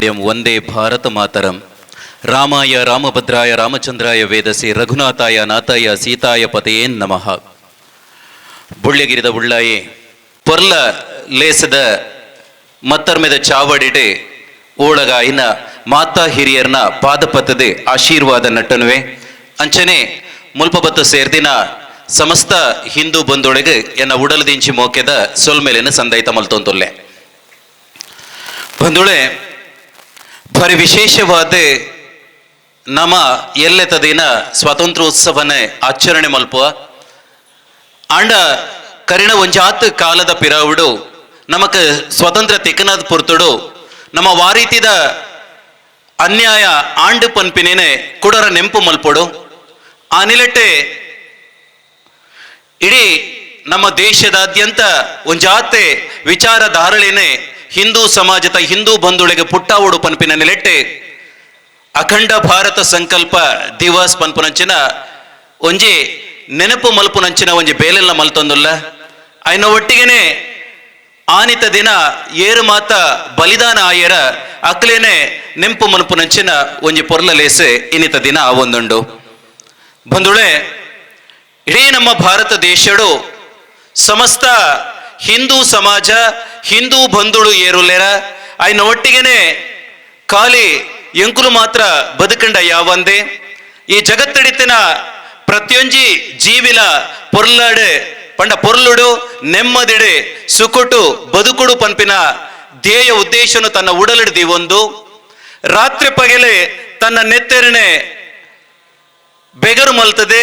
Vande Bharat Mataram. ರಾಮಾಯ ರಾಮಭದ್ರಾಯ ರಾಮಚಂದ್ರಾಯ ವೇದಸೆ ರಘುನಾಥಾಯ ನಾಥಾಯ ಸೀತಾಯ ಪತಯೇ ನಮಃ. ಬುಳ್ಳ್ಯಗಿರಿದ ಉಳ್ಳಾಯೆ ಪೊರ್ಲ ಲೇಸದ ಮತ್ತರ್ಮೆದ ಚಾವಡಿಡೆ ಓಳಗಾಯಿನ ಮಾತಾ ಹಿರಿಯರ್ನ ಪಾದಪತ್ತದೆ ಆಶೀರ್ವಾದ ನಟ್ಟನುವೆ. ಅಂಚನೆ ಮುಲ್ಪಬತ್ತು ಸೇರ್ದಿನ ಸಮಸ್ತ ಹಿಂದೂ ಬಂಧುಳಿಗೆ ಎನ್ನ ಉಡಲದಿಂಚಿ ಮೋಕೆದ ಸೊಲ್ಮೆಲೆನ ಸಂದೈತ ಮಲ್ತೊಂತುಲ್ಲೆ. ಬಂಧುಳೆ, ಭಾರಿ ವಿಶೇಷವಾದ ನಮ್ಮ ಎಲ್ಲೆತ ದಿನ ಸ್ವಾತಂತ್ರ್ಯೋತ್ಸವನೇ ಆಚರಣೆ ಮಲ್ಪುವ. ಆಂಡ ಕರಿಣ ಒಂಜಾತ್ ಕಾಲದ ಪಿರಾವುಡು ನಮಕ್ ಸ್ವತಂತ್ರ ತಿಕ್ಕನದ ಪೊರ್ತುಡು ನಮ್ಮ ವಾರೀತಿದ ಅನ್ಯಾಯ ಆಂಡು ಪನ್ಪಿನೇನೆ ಕುಡರ ನೆಂಪು ಮಲ್ಪೊಡು. ಆ ನಿಲೆಟ್ಟೆ ಇಡೀ ನಮ್ಮ ದೇಶದಾದ್ಯಂತ ಒಂಜಾತೆ ವಿಚಾರಧಾರಳೇನೆ ಹಿಂದೂ ಸಮಾಜದ ಹಿಂದೂ ಬಂಧುಳಿಗೆ ಪುಟ್ಟಾವುಡು ಪನ್ಪಿನ ನಿಲೆಟ್ಟೆ ಅಖಂಡ ಭಾರತ ಸಂಕಲ್ಪ ದಿವಸ್ ಪನ್ಪುನಂಚಿನ ಒಂಜಿ ನೆನಪು ಮಲ್ಪುನಂಚಿನ ಒಂಜಿ ಬೇಲೆಲ್ಲ ಮಲ್ತೊಂದುಲ್ಲ. ಐನ ಒಟ್ಟಿಗೆನೆ ಆನಿತ ದಿನ ಏರು ಮಾತ ಬಲಿದಾನ ಆಯರ ಅಕ್ಲೇನೆ ನೆಂಪು ಮಲ್ಪುನಂಚಿನ ಒಂಜಿ ಪೊರ್ಲ ಲೇಸೆ ಇನಿತ ದಿನ ಆವೊಂದುಂಡು. ಬಂಧುಳೆ, ಇಡೀ ನಮ್ಮ ಭಾರತ ದೇಶಡು ಸಮಸ್ತ ಹಿಂದೂ ಸಮಾಜ, ಹಿಂದೂ ಬಂಧುಳು ಏರುಲ್ಲೇರ. ಐನ ಒಟ್ಟಿಗೆನೆ ಖಾಲಿ ಎಂಕುಲು ಮಾತ್ರ ಬದುಕಂಡ ಯಾವಂದೆ, ಈ ಜಗತ್ತಡಿತಿನ ಪ್ರತಿಯೊಂಜಿ ಜೀವಿಲ ಪೊರ್ಲಾಡು ಪಂಡ ಪೊರ್ಲುಡು ನೆಮ್ಮದಿಡೆ ಸುಕೊಟು ಬದುಕುಡು ಪನ್ಪಿನ ಧ್ಯೇಯ ಉದ್ದೇಶನು ತನ್ನ ಉಡಲಿಡ್ ಒಂದು ರಾತ್ರಿ ಪಗೆಲೆ ತನ್ನ ನೆತ್ತೆರನೆ ಬೆಗರು ಮಲ್ತದೆ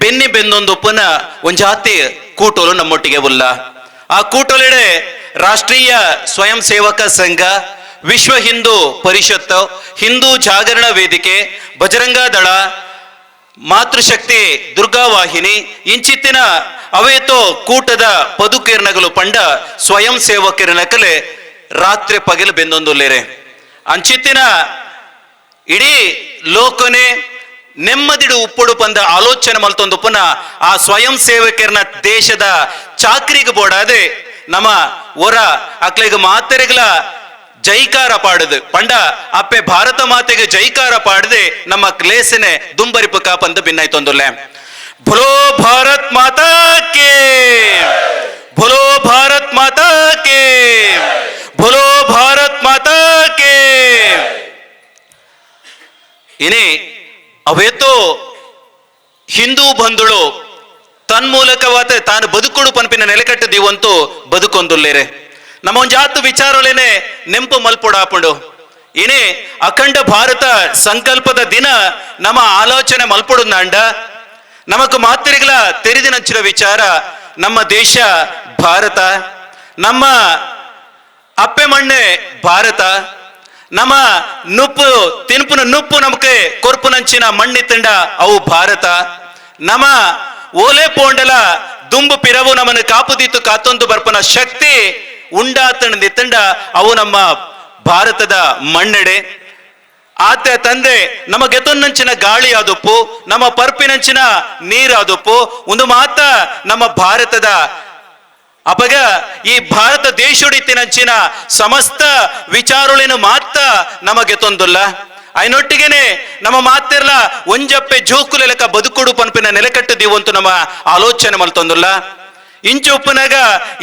ಬೆನ್ನಿ ಬೆಂದೊಂದು ಪುನ ಒಂಜಾತಿ ಕೂಟೋಲು ನಮ್ಮೊಟ್ಟಿಗೆ ಉಲ್ಲ. ಆ ಕೂಟೋಲಿಡೆ ರಾಷ್ಟ್ರೀಯ ಸ್ವಯಂ ಸೇವಕ ಸಂಘ, ವಿಶ್ವ ಹಿಂದೂ ಪರಿಷತ್, ಹಿಂದೂ ಜಾಗರಣ ವೇದಿಕೆ, ಬಜರಂಗ ದಳ, ಮಾತೃಶಕ್ತಿ ದುರ್ಗಾ ವಾಹಿನಿ ಇಂಚಿತ್ತಿನ ಅವೇತೋ ಕೂಟದ ಪದುಕೀರ್ಣಗಳು ಪಂಡ ಸ್ವಯಂ ಸೇವಕರ ರಾತ್ರಿ ಪಗಲು ಬೆಂದೊಂದುಲ್ಲೇರೆ. ಅಂಚಿತ್ತಿನ ಇಡೀ ಲೋಕನೆ ನೆಮ್ಮದಿಡು ಉಪ್ಪುಡು ಪಂದ ಆಲೋಚನೆ ಮಲ್ತೊಂದು ಪುನ ಆ ಸ್ವಯಂ ಸೇವಕರನ್ನ ದೇಶದ ಚಾಕ್ರಿಗೆ ಬೋಡಾದೆ ನಮ್ಮ ಒರ ಅಕ್ಲೆಗ್ ಮಾತೆರೆಗ್ಲ ಜೈಕಾರ ಪಾಡುದು ಪಂಡ ಅಪ್ಪೆ ಭಾರತ ಮಾತೆಗೆ ಜೈಕಾರ ಪಾಡದೆ ನಮ್ಮ ಕ್ಲೇಸನೆ ದುಂಬರಿಪು ಕಾಪಂದು ಭಿನ್ನಾಯ್ತೊಂದುಲ್ಲೆ. बोलो भारत माता के, बोलो भारत माता के, बोलो भारत माता के. ಇನಿ ಅವೇತೋ ಹಿಂದೂ ಬಂಧುಳು ತನ್ಮೂಲಕವಾದ ತಾನು ಬದುಕುಡು ಪನ್ಪಿನ ನೆಲೆಕಟ್ಟು ದೀವಂತೂ ಬದುಕೊಂದುಲ್ಲೇರೆ. ನಮ್ಮ ಒಂಜಾತು ವಿಚಾರಲೇನೆ ನೆಂಪು ಮಲ್ಪೊಡಾಪುಂಡು. ಇನಿ ಅಖಂಡ ಭಾರತ ಸಂಕಲ್ಪದ ದಿನ ನಮ್ಮ ಆಲೋಚನೆ ಮಲ್ಪೊಡುಂದಾಂಡ ನಮಕ್ ಮಾತಿರಿಗಳ ತೆರಿದಿನಂಚಿನ ವಿಚಾರ, ನಮ್ಮ ದೇಶ ಭಾರತ, ನಮ್ಮ ಅಪ್ಪೆ ಮಣ್ಣೆ ಭಾರತ, ನಮ್ಮ ನುಪ್ಪು ತಿನ್ಪುನ ನುಪ್ಪು ನಮಕೆ ಕೊರ್ಪುನಂಚಿನ ಮಣ್ಣಿತ್ತಂಡ ಅವು ಭಾರತ. ನಮ್ಮ ಓಲೆ ಪೋಂಡಲ ದುಂಬು ಪಿರವು ನಮ್ಮನ್ನು ಕಾಪುದಿತ್ತು ಕಾತೊಂದು ಬರ್ಪನ ಶಕ್ತಿ ಉಂಡಾತಂಡ ಅವು ನಮ್ಮ ಭಾರತದ ಮಣ್ಣೆಡೆ. ಆತ ತಂದೆ ನಮ್ಮ ಗೆತೊನ್ನಂಚಿನ ಗಾಳಿ ಆದುಪ್ಪು, ನಮ್ಮ ಪರ್ಪಿನಂಚಿನ ನೀರಾದುಪ್ಪು, ಒಂದು ಮಾತ ನಮ್ಮ ಭಾರತದ. ಅಪಗ ಈ ಭಾರತ ದೇಶುಡಿತ್ತಿನಂಚಿನ ಸಮಸ್ತ ವಿಚಾರುಳಿನ ಮಾತ ನಮಗೆ ತೊಂದುಲ್ಲ. ಐನೊಟ್ಟಿಗೆನೆ ನಮ್ಮ ಮಾತಿರ್ಲ ಒಂಜಪ್ಪೆ ಜೋಕುಲೆಲಕ ಬದುಕುಡು ಪನ್ಪಿನ ನೆಲೆಕಟ್ಟು ದೀವಂತು ನಮ್ಮ ಆಲೋಚನೆ ಮಲ್ತೊಂದುಲ್ಲ. ಇಂಚು ಉಪ್ಪುನಗ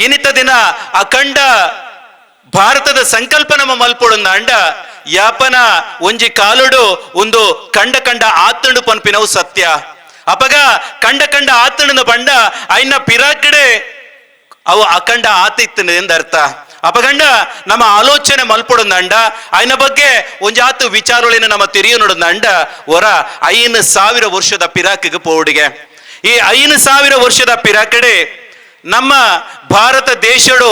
ಇನಿತ ದಿನ ಅಖಂಡ ಭಾರತದ ಸಂಕಲ್ಪ ನಮ್ಮ ಮಲ್ಪೊಡುಂದ ಅಂಡ ಯಾಪನ ಒಂಜಿ ಕಾಲುಡು ಒಂದು ಕಂಡ ಕಂಡ ಆತಂಡು ಪನ್ಪಿನವು ಸತ್ಯ. ಅಪಗ ಕಂಡ ಕಂಡ ಆತಂಡನ ಬಂಡ ಐನ ಪಿರಾಕಡೆ ಅವು ಅಖಂಡ ಆತಿತ್ತು ಎಂದ ಅರ್ಥ. ಅಪಗಂಡ ನಮ್ಮ ಆಲೋಚನೆ ಮಲ್ಪೊಡುಂದಂಡ ಐನ ಬಗ್ಗೆ ಒಂಜಾತು ವಿಚಾರಗಳಿನ ನಮ್ಮ ತೆರಿಯು ನೋಡುಂದಂಡ ಹೊರ 5000 ವರ್ಷದ ಪಿರಾಕಿಗೆ ಪೋಡಿಗೆ. ಈ 5000 ವರ್ಷದ ಪಿರಾಕಡೆ ನಮ್ಮ ಭಾರತ ದೇಶಡು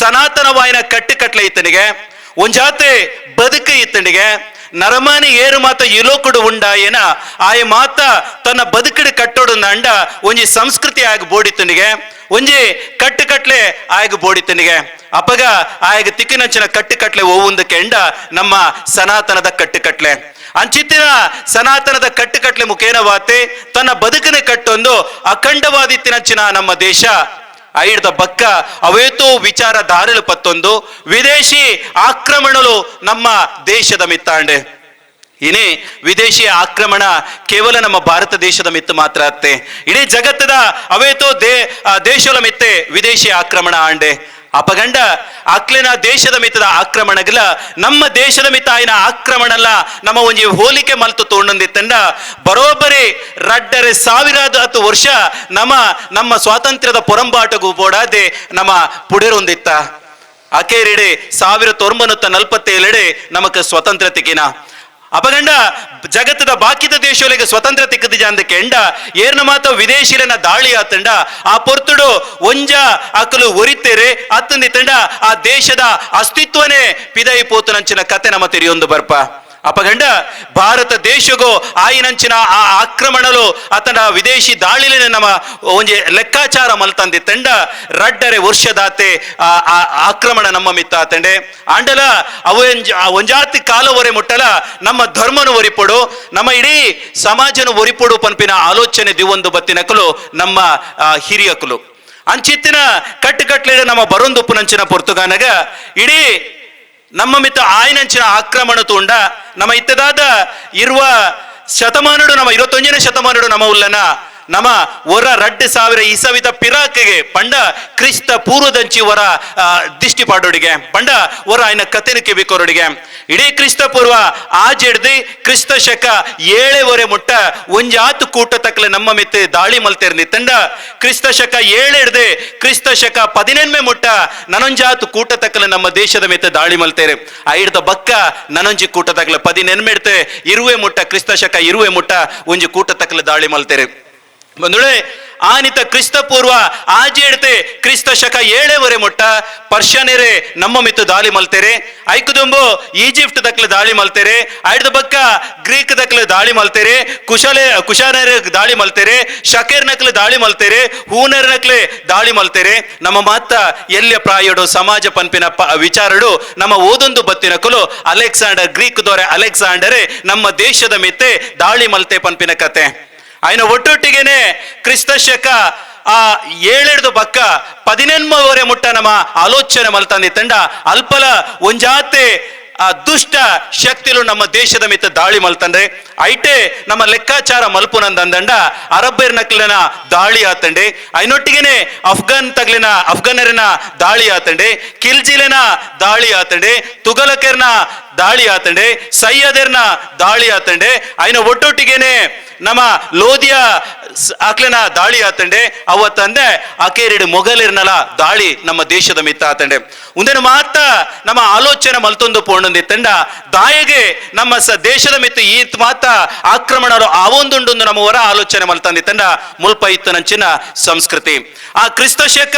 ಸನಾತನವಾಯಿನ ಕಟ್ಟುಕಟ್ಲೆ ಇತ್ತನಿಗೆ, ಒಂಜಾತೆ ಬದುಕು ಇತ್ತನಿಗೆ. ನರಮಾನಿ ಏರು ಮಾತ ಇಲೋಕುಡು ಉಂಡಾಯೇನ ಆಯ ಮಾತ ತನ್ನ ಬದುಕಡು ಕಟ್ಟೋಡು ಅಂಡ ಒಂಜಿ ಸಂಸ್ಕೃತಿ ಆಗ ಬೋಡಿತ್ತನಿಗೆ, ಒಂಜಿ ಕಟ್ಟುಕಟ್ಲೆ ಆಯಗ ಬೋಡಿತ್ತನಿಗೆ. ಅಪಗ ಆಯಗ ತಿಕ್ಕಿನಂಚಿನ ಕಟ್ಟುಕಟ್ಲೆ ಓವುಂದು ಕೆಂಡ ನಮ್ಮ ಸನಾತನದ ಕಟ್ಟುಕಟ್ಲೆ. ಅಂಚಿತ್ತಿನ ಸನಾತನದ ಕಟ್ಟುಕಟ್ಲೆ ಮುಖೇನವಾತೆ ತನ್ನ ಬದುಕಿನ ಕಟ್ಟೊಂದು ಅಖಂಡವಾದಿತ್ತಿನಂಚಿನ ನಮ್ಮ ದೇಶ. ಐಡ್ದ ಬಕ್ಕ ಅವೇತೋ ವಿಚಾರ ದಾರಿಲು ಪತ್ತೊಂದು ವಿದೇಶಿ ಆಕ್ರಮಣಲು ನಮ್ಮ ದೇಶದ ಮಿತ್ತಾಂಡೆ. ಇನೇ ವಿದೇಶಿ ಆಕ್ರಮಣ ಕೇವಲ ನಮ್ಮ ಭಾರತ ದೇಶದ ಮಿತ್ತು ಮಾತ್ರ ಅತ್ತೆ, ಇಡೀ ಜಗತ್ತದ ಅವೇತೋ ದೇಶದ ಮಿತ್ತೆ ವಿದೇಶಿ ಆಕ್ರಮಣ ಆಂಡೆ. ಅಪಗಂಡ ಅಕ್ಲಿನ ದೇಶದ ಮಿತ್ತದ ಆಕ್ರಮಣಗಲ ನಮ್ಮ ದೇಶದ ಮಿತ್ತ ಆಯ್ನ ಆಕ್ರಮಣಲ್ಲ ನಮ್ಮ ಒಂಜಿ ಹೋಲಿಕೆ ಮಲ್ತು ತೋಂಡೊಂದಿತ್ತಂಡ ಬರೋಬ್ಬರಿ 2500 ವರ್ಷ ನಮ್ಮ ನಮ್ಮ ಸ್ವಾತಂತ್ರ್ಯದ ಪೊರಂಬಾಟಗೂ ಬೋಡಾದೆ ನಮ್ಮ ಪುಡಿರೊಂದಿತ್ತ. ಅಕೇರಿಡೆ 1947 ನಮಕ್ ಸ್ವತಂತ್ರ ತಿಕ್ಕಿನ. ಅಪಗಂಡ ಜಗತ್ತದ ಬಾಕಿದ ದೇಶಗಳಿಗೆ ಸ್ವತಂತ್ರ ತಿಕ್ಕದ ಜಾಂದ ಕೆಂಡ ಏರ್ನ ಮಾತ ವಿದೇಶಿಲನ ದಾಳಿ ಆತಂಡ ಆ ಪೊರ್ತುಡು ಒಂಜ ಅಕಲು ಒರಿತೇರೆ ಅತ್ತಂದಿ ತಂಡ ಆ ದೇಶದ ಅಸ್ತಿತ್ವನೇ ಪಿದೈ ಪೋತನಂಚಿನ ಕತೆ ನಮ್ಮ ತೆರಿಯೊಂದು ಬರ್ಪ. ಅಪಗಂಡ ಭಾರತ ದೇಶಗೋ ಆಯಿನಂಚಿನ ಆ ಆಕ್ರಮಣಲು ಆತನ ವಿದೇಶಿ ದಾಳಿಲಿನ ನಮ್ಮ ಒಂಜಿ ಲೆಕ್ಕಾಚಾರ ಮಲ್ತಂದಿ ತಂಡ 2.5 ವರ್ಷದಾತೆ ಆ ಆಕ್ರಮಣ ನಮ್ಮ ಮಿತ್ತ ಆತಂಡೆ. ಆಂಡಲ ಅವ ಒಂಜಾತಿ ಕಾಲವರೆ ಮುಟ್ಟಲ ನಮ್ಮ ಧರ್ಮನು ಒರಿಪೊಡು, ನಮ್ಮ ಇಡೀ ಸಮಾಜನು ಒರಿಪೊಡು ಪನ್ಪಿನ ಆಲೋಚನೆ ದಿವೊಂದು ಬತ್ತಿನಕಲು ನಮ್ಮ ಹಿರಿಯಕಲು. ಅಂಚಿತ್ತಿನ ಕಟ್ಟುಕಟ್ಲೆ ನಮ್ಮ ಬರೊಂದುಪ್ಪುನಂಚಿನ ಪೊರ್ತುಗಾನಗ ಇಡೀ ನಮ್ಮ ಮಿತ್ತ ಆಯ್ನಂಚಿನ ಆಕ್ರಮಣ ತೂಂಡ ನಮ್ಮ ಇತ್ತದಾದ ಇರುವ ಶತಮಾನಡು ನಮ್ಮ 21ನೇ ಶತಮಾನಡು ನಮ್ಮ ಉಲ್ಲನ ನಮ್ಮ ಒರ 2000 ಇಸವಿದ ಪಿರಾಕಿಗೆ ಪಂಡ ಕ್ರಿಸ್ತ ಪೂರ್ವದಂಚಿ ಒರ ದಿಷ್ಟಿ ಪಾಡೋಡಿಗೆ ಪಂಡ ಒರ ಆಯ್ನ ಕತೆನ ಕಿವಿಕೋರೊಡಿಗೆ ಇಡೀ ಕ್ರಿಸ್ತ ಪೂರ್ವ ಆಜೆಡ್ದಿ ಕ್ರಿಸ್ತ ಶಕ 7 ಮುಟ್ಟ ಒಂಜಾತು ಕೂಟ ತಕ್ಕಲೆ ನಮ್ಮ ಮಿತ್ತೆ ದಾಳಿ ಮಲ್ತೇರ್ನಿ ತಂಡ ಕ್ರಿಸ್ತ ಶಕ 7 ಹಿಡ್ದೆ ಕ್ರಿಸ್ತ ಶಕ 18 ಮುಟ್ಟ ನನೊಂಜಾತು ಕೂಟ ತಕ್ಕಲೆ ನಮ್ಮ ದೇಶದ ಮಿತ್ತೆ ದಾಳಿ ಮಲ್ತೇರೆ. ಐಡ್ದ ಬಕ್ಕ ನನೊಂಜಿ ಕೂಟ ತಕ್ಕಲೆ 18 ಹಿಡ್ತೆ 20 ಮುಟ್ಟ ಕ್ರಿಸ್ತ ಶಕ 20 ಮುಟ್ಟ ಒಂಜಿ ಕೂಟ ತಕ್ಕಲೆ ದಾಳಿ ಮಲ್ತೇರೆ. ಬಂಧುಗಳೇ, ಆನಿತ ಕ್ರಿಸ್ತ ಪೂರ್ವ ಆಜೆ ಕ್ರಿಸ್ತ ಶಕ 7 ಮುಟ್ಟ ಪರ್ಷನೇರೆ ನಮ್ಮ ಮಿತ್ತು ದಾಳಿ ಮಲ್ತೇರೆ. ಐಕುದುಂಬು ಈಜಿಪ್ಟ್ ದಕ್ಲೆ ದಾಳಿ ಮಲ್ತೇರೆ, ಐಡ್ದ ಬಕ್ಕ ಗ್ರೀಕ್ ದಕ್ಲೆ ದಾಳಿ ಮಲ್ತೇರೆ, ಕುಶಾನರೆ ದಾಳಿ ಮಲ್ತೇರೆ, ಶಕೇರ್ ನಕ್ಲೆ ದಾಳಿ ಮಲ್ತೇರೆ, ಹೂನರ್ ನಕ್ಲೆ ದಾಳಿ ಮಲ್ತೇರೆ. ನಮ್ಮ ಮಾತ ಎಲ್ಯ ಪ್ರಾಯಡು ಸಮಾಜ ಪನ್ಪಿನ ವಿಚಾರಡು ನಮ್ಮ ಓದೊಂದು ಬತ್ತಿನಕಲು ಅಲೆಕ್ಸಾಂಡರ್ ಗ್ರೀಕ್ ದೊರೆ ಅಲೆಕ್ಸಾಂಡರೇ ನಮ್ಮ ದೇಶದ ಮಿತ್ತೆ ದಾಳಿ ಮಲ್ತೆ ಪನ್ಪಿನ ಕತೆ. ಆಯ್ನ ಒಟ್ಟೊಟ್ಟಿಗೆನೆ ಕ್ರಿಸ್ತ ಶಕ ಆ 7 ಬಕ್ಕ 18 ಮುಟ್ಟ ನಮ್ಮ ಆಲೋಚನೆ ಮಲ್ತಂದಿ ತಂಡ ಅಲ್ಪಲ ಒಂಜಾತೆ ಆ ದುಷ್ಟ ಶಕ್ತಿಲು ನಮ್ಮ ದೇಶದ ಮಿತ್ತ ದಾಳಿ ಮಲ್ತಂದ್ರೆ ಐಟೆ ನಮ್ಮ ಲೆಕ್ಕಾಚಾರ ಮಲ್ಪುನಂದಂದಂಡ ಅರಬ್ಬೆರ್ ನಕ್ಲಿನ ದಾಳಿ ಆತಂಡೆ, ಐನೊಟ್ಟಿಗೆನೆ ಅಫ್ಘಾನ್ ತಗ್ಲಿನ ಅಫ್ಘಾನರಿನ ದಾಳಿ ಆತಂಡೆ, ಕಿಲ್ಜಿಲಿನ ದಾಳಿ ಆತಂಡೆ, ತುಗಲಕರ್ನ ದಾಳಿ ಆತಂಡೆ, ಸೈಯದರ್ನ ದಾಳಿ ಆತಂಡೆ, ಐನ ಒಟ್ಟೊಟ್ಟಿಗೆನೆ ನಮ್ಮ ಲೋದಿಯ ಆಕ್ಲಿನ ದಾಳಿ ಆತಂಡೆ. ಅವತ್ತಂದೆ ಅಕೇರಿಡು ಮೊಘಲರ್ನಲ ದಾಳಿ ನಮ್ಮ ದೇಶದ ಮಿತ್ತ ಆತಂಡೆ. ಉಂದೆನ ಮಾತ ನಮ್ಮ ಆಲೋಚನೆ ಮಲ್ತೊಂದು ಪೋಂಡೊಂದಿ ತಂಡ ದಾಯಗೆ ನಮ್ಮ ದೇಶದ ಮಿತ್ತ ಈ ಮಾತ ಆಕ್ರಮಣರು ಆವೊಂದುಂಡು ನಮ್ಮ ಹೊರ ಆಲೋಚನೆ ಮಲ್ತಂದಿ ತಂಡ ಮುಲ್ಪ ಇತ್ತು ನಂಚಿನ ಸಂಸ್ಕೃತಿ. ಆ ಕ್ರಿಸ್ತ ಶಕ